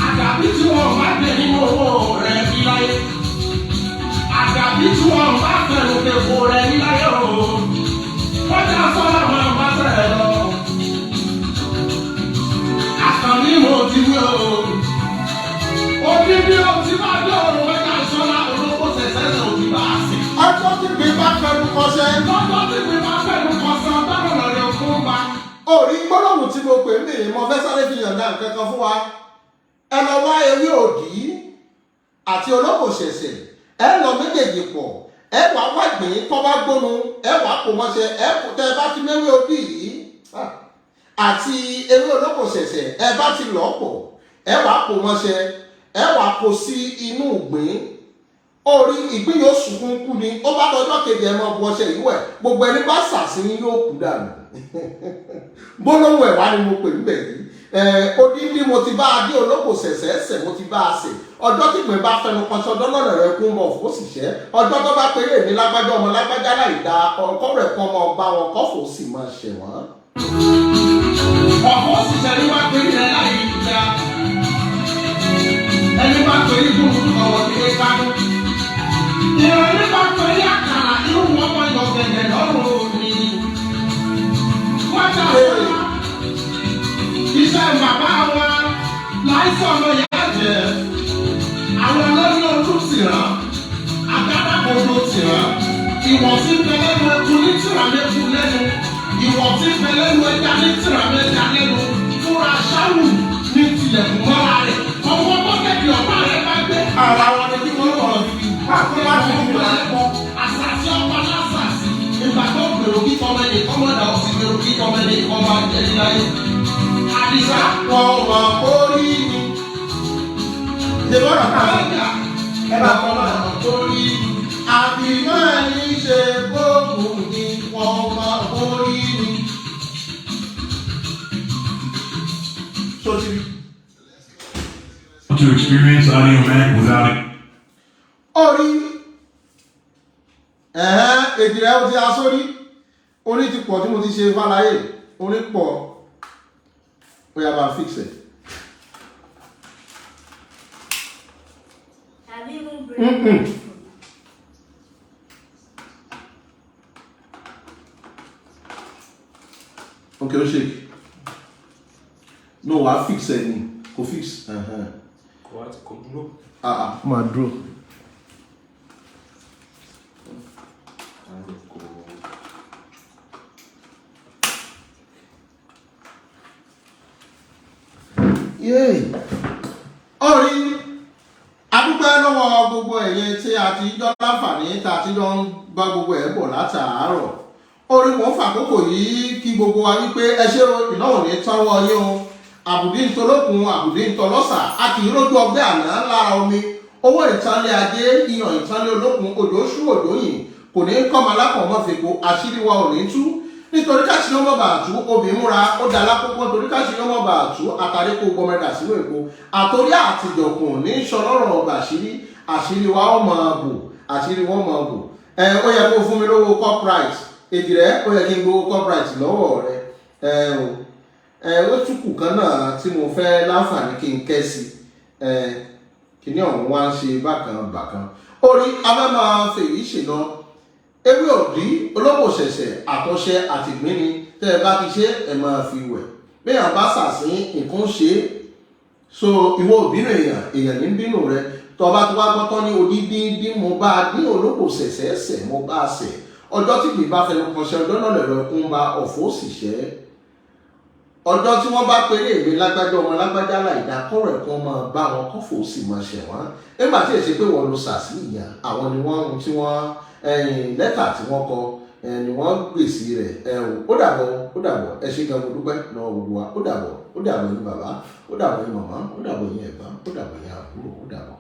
Àdàbí tí wọ́n bá dé nínú owó rẹ̀ ní láyé. Àdàbí tí wọ́n bá fẹ̀rù kẹfò rẹ̀ ní láyé o. Wájà sọ́lá máa ń bá sẹ́rẹ̀ lọ. Àkànní mo ti wí o. Odidi o ti bá dé òun wájà sọ́lá olóko sẹ̀sẹ̀ lè òtí bá a sè. Ọjọ́ tí mi bá fẹnu kọsẹ̀. Lọ́jọ́ tí mi bá fẹ̀rù kọsán báwo lọ̀rẹ́ fún wa? Orí gbólóhùn tí mo pè mí mo fẹ́ sáré fi yànda nǹkan kan fún wa. Ẹ lọ wá ewé òdì àti olóko ṣẹ̀ṣẹ̀. Ẹ lọ méjèèjì pọ̀. Ẹ wà wá gbìn tó bá gbónu. Ẹ wà kó mọ́ṣẹ́. Ẹ kò tẹ́ ẹ bá ti méwé òdì yìí àti ewé olóko ṣẹ̀ṣẹ̀ ẹ bá ti lọ̀ pọ̀. Ẹ wà kó mọ́ṣẹ́. Ẹ wà kó sí inú ìgbín. Orí ìgbín yóò sunkún kú ni. Ó bá dọjọ́ kejì ẹ mọ bu ọṣẹ yìí wẹ̀. Gbogbo ẹni bá sàsí ni yóò kú dànù. Gbólóhùn ẹ̀wá ni mo pè níbẹ̀ yìí. Odindi mo ti bá a dé olóko ṣẹ̀ṣẹ̀ṣẹ̀ mo ti bá a sè. Ọjọ́ tí ìgbín bá fẹnu kan ṣọdọ́ lọ́nà rẹ̀ kún bọ̀ fún òṣìṣẹ́. Ọjọ́ tó bá péré mi lágbájá ọmọ lágbájá láì da ọkọ rẹ̀ kan ọmọ ọba wọn kọ́fọ̀ sì máa ṣẹ̀ wọ́n. Ọ̀pọ̀ òṣìṣẹ́ ní wá pé ilẹ̀ láyé ìjà. Ẹni bá pè ní gbùngbùn ọ̀wọ̀ kéde kánú. Ìrìn ní bá pè ní àkàrà irú wọn máa yọ gẹ̀gẹ̀ lọ́rùn òní. Wájà sọ́lá. Iṣẹ́ bàbá wa láìsọ̀ ọmọ ìyá jẹ́. Àwọn ọlọ́run ọdún sì rán. Àgádágodo sì rán. Ìwọ̀n tí ń bẹ lẹ́nu ẹkú ní tìràmẹ́kù lẹ́nu. Ìwọ̀n tí ń bẹ lẹ́nu ẹja ní tìràmẹ́ja lẹ́nu. Fúnra ṣáwù ní tilẹ̀kùn mọ́ra rẹ̀. Ọwọ́ bọ́kẹ́tì ọ̀pá rẹ̀ bá gbé. Ara wọn ni kí wọ́n lọ bíbí. Káàkiri láti Àwọn fi ọmọ wá. ẹlẹ́kọ̀ọ́ àṣàṣì ọba lásàṣì. Ìgbà tó gbèrò kí kọ́mẹ́lì kọ́mọ́dà ó sì gbèrò kí kọ́mẹ́lì kọ́mọ́ àjẹ́ níláyé. Àdìsá Wọ́n mọ̀ kórí ni. Ṣé bọ́dọ̀ ká sọ? ọjà Ẹ bá kọ́ náà. torí Àbí máa ní ṣe gbóògùn ni wọ́n mọ̀ kórí ni. Sotiri. To experience Audiomack without it. Orí ẹ̀hẹ́n èdè rẹ̀ ó ti asórí. Orí ti pọ̀ tí mo ti ṣe fàlàyé. Orí pọ̀. Ó yá bá fix ẹ̀. Have you even bring Okay, ó shake. No, wàá fix ẹ̀ ni. Kò fix. Ẹ̀hẹ́n. Kò wá kò dúró. Ah ah. Ó máa dúró. Kò Yéè. Orí adúpẹ́ lọ́wọ́ gbogbo ẹ̀yin tí a ti jọ láǹfààní tá a ti jọ ń bá gbogbo ẹ̀ bọ̀ látàárọ̀. Orí mò ń fàkókò yìí kí gbogbo wa wípé ẹ ṣé o, ìnáwó ní tọ́wọ́ yín o. Àbùdí ń tolókun, àbùdí ń tọlọ́sà, a kì í rójú ọgbẹ́ àná lára omi. Owó ìtànlé ajé, iyàn ìtànlé olókun, òjò ṣú òjò yìn, kò ní kọ́mọ alákọ̀ọ́mọ́ fèpo, àṣírí wa ò ní tú. Nítorí káṣírí ọmọ bàá tú, obì múra, ó da lákòókò, nítorí káṣírí ọmọ bàá tú, àtàrí kó gbọmọdà sínú èpo. Àtòrí àtìjọkùn ní sọlọ́rọ̀ ọgbà àṣírí, àṣírí wa ó máa bò, àṣírí wọn máa bò. Ẹ ó yẹ kó fún mi lówó copyright, èjì rẹ ó yẹ kí n gbowó copyright lọ́wọ́ rẹ. Ẹ o ẹ ó túkù kan náà tí mo fẹ́ láǹfààní kí n kẹ́ sí ẹ kíní ọ̀hún wá ń ṣe bákan bákan. Orí abẹ́ máa fèyí ṣèlọ ewé òdí olóko ṣẹ̀ṣẹ̀ àtọṣẹ àtìgbín ni tẹ́ ẹ bá ti ṣe ẹ máa fi wẹ̀. Béèyàn bá sàsín, nǹkan ṣe é. So ìwọ òbínú èèyàn, èèyàn ní bínú rẹ. Tó bá ti wá gbọ́tọ́ ní odídíndín, mo bá a dín olóko sẹ̀sẹ̀sẹ̀, mo bá a sẹ̀. Ọjọ́ tí kì í bá fẹnu kan ṣe, ọjọ́ náà lẹ̀rọ ẹkún bá ọ̀fọ̀ òṣìṣẹ́. Ọjọ́ tí wọ́n bá péré èmi lágbájá, ọmọ lágbájá, láìda kọ́rọ̀ ẹ̀kún máa bá wọn, kọ́fọ̀ ó sì máa ṣẹ̀ wọ́n nígbà tí èsì pé wọ́n lo sàsí ìyàn. Àwọn ni wọ́n tí wọ́n lẹ́tà tí wọ́n kọ ni wọ́n gbèsè rẹ̀. Ó dàbọ̀, ó dàbọ̀. Ẹ ṣé gan, mo dúpẹ́ lọ́wọ́ gbogbo wa. Ó dàbọ̀, ó dàbọ̀ yín bàbá, ó dàbọ̀ yín màmá, ó dàbọ̀ yín ẹ̀gbọ́n, ó dàbọ̀ yín àbúrò, ó dàbọ̀.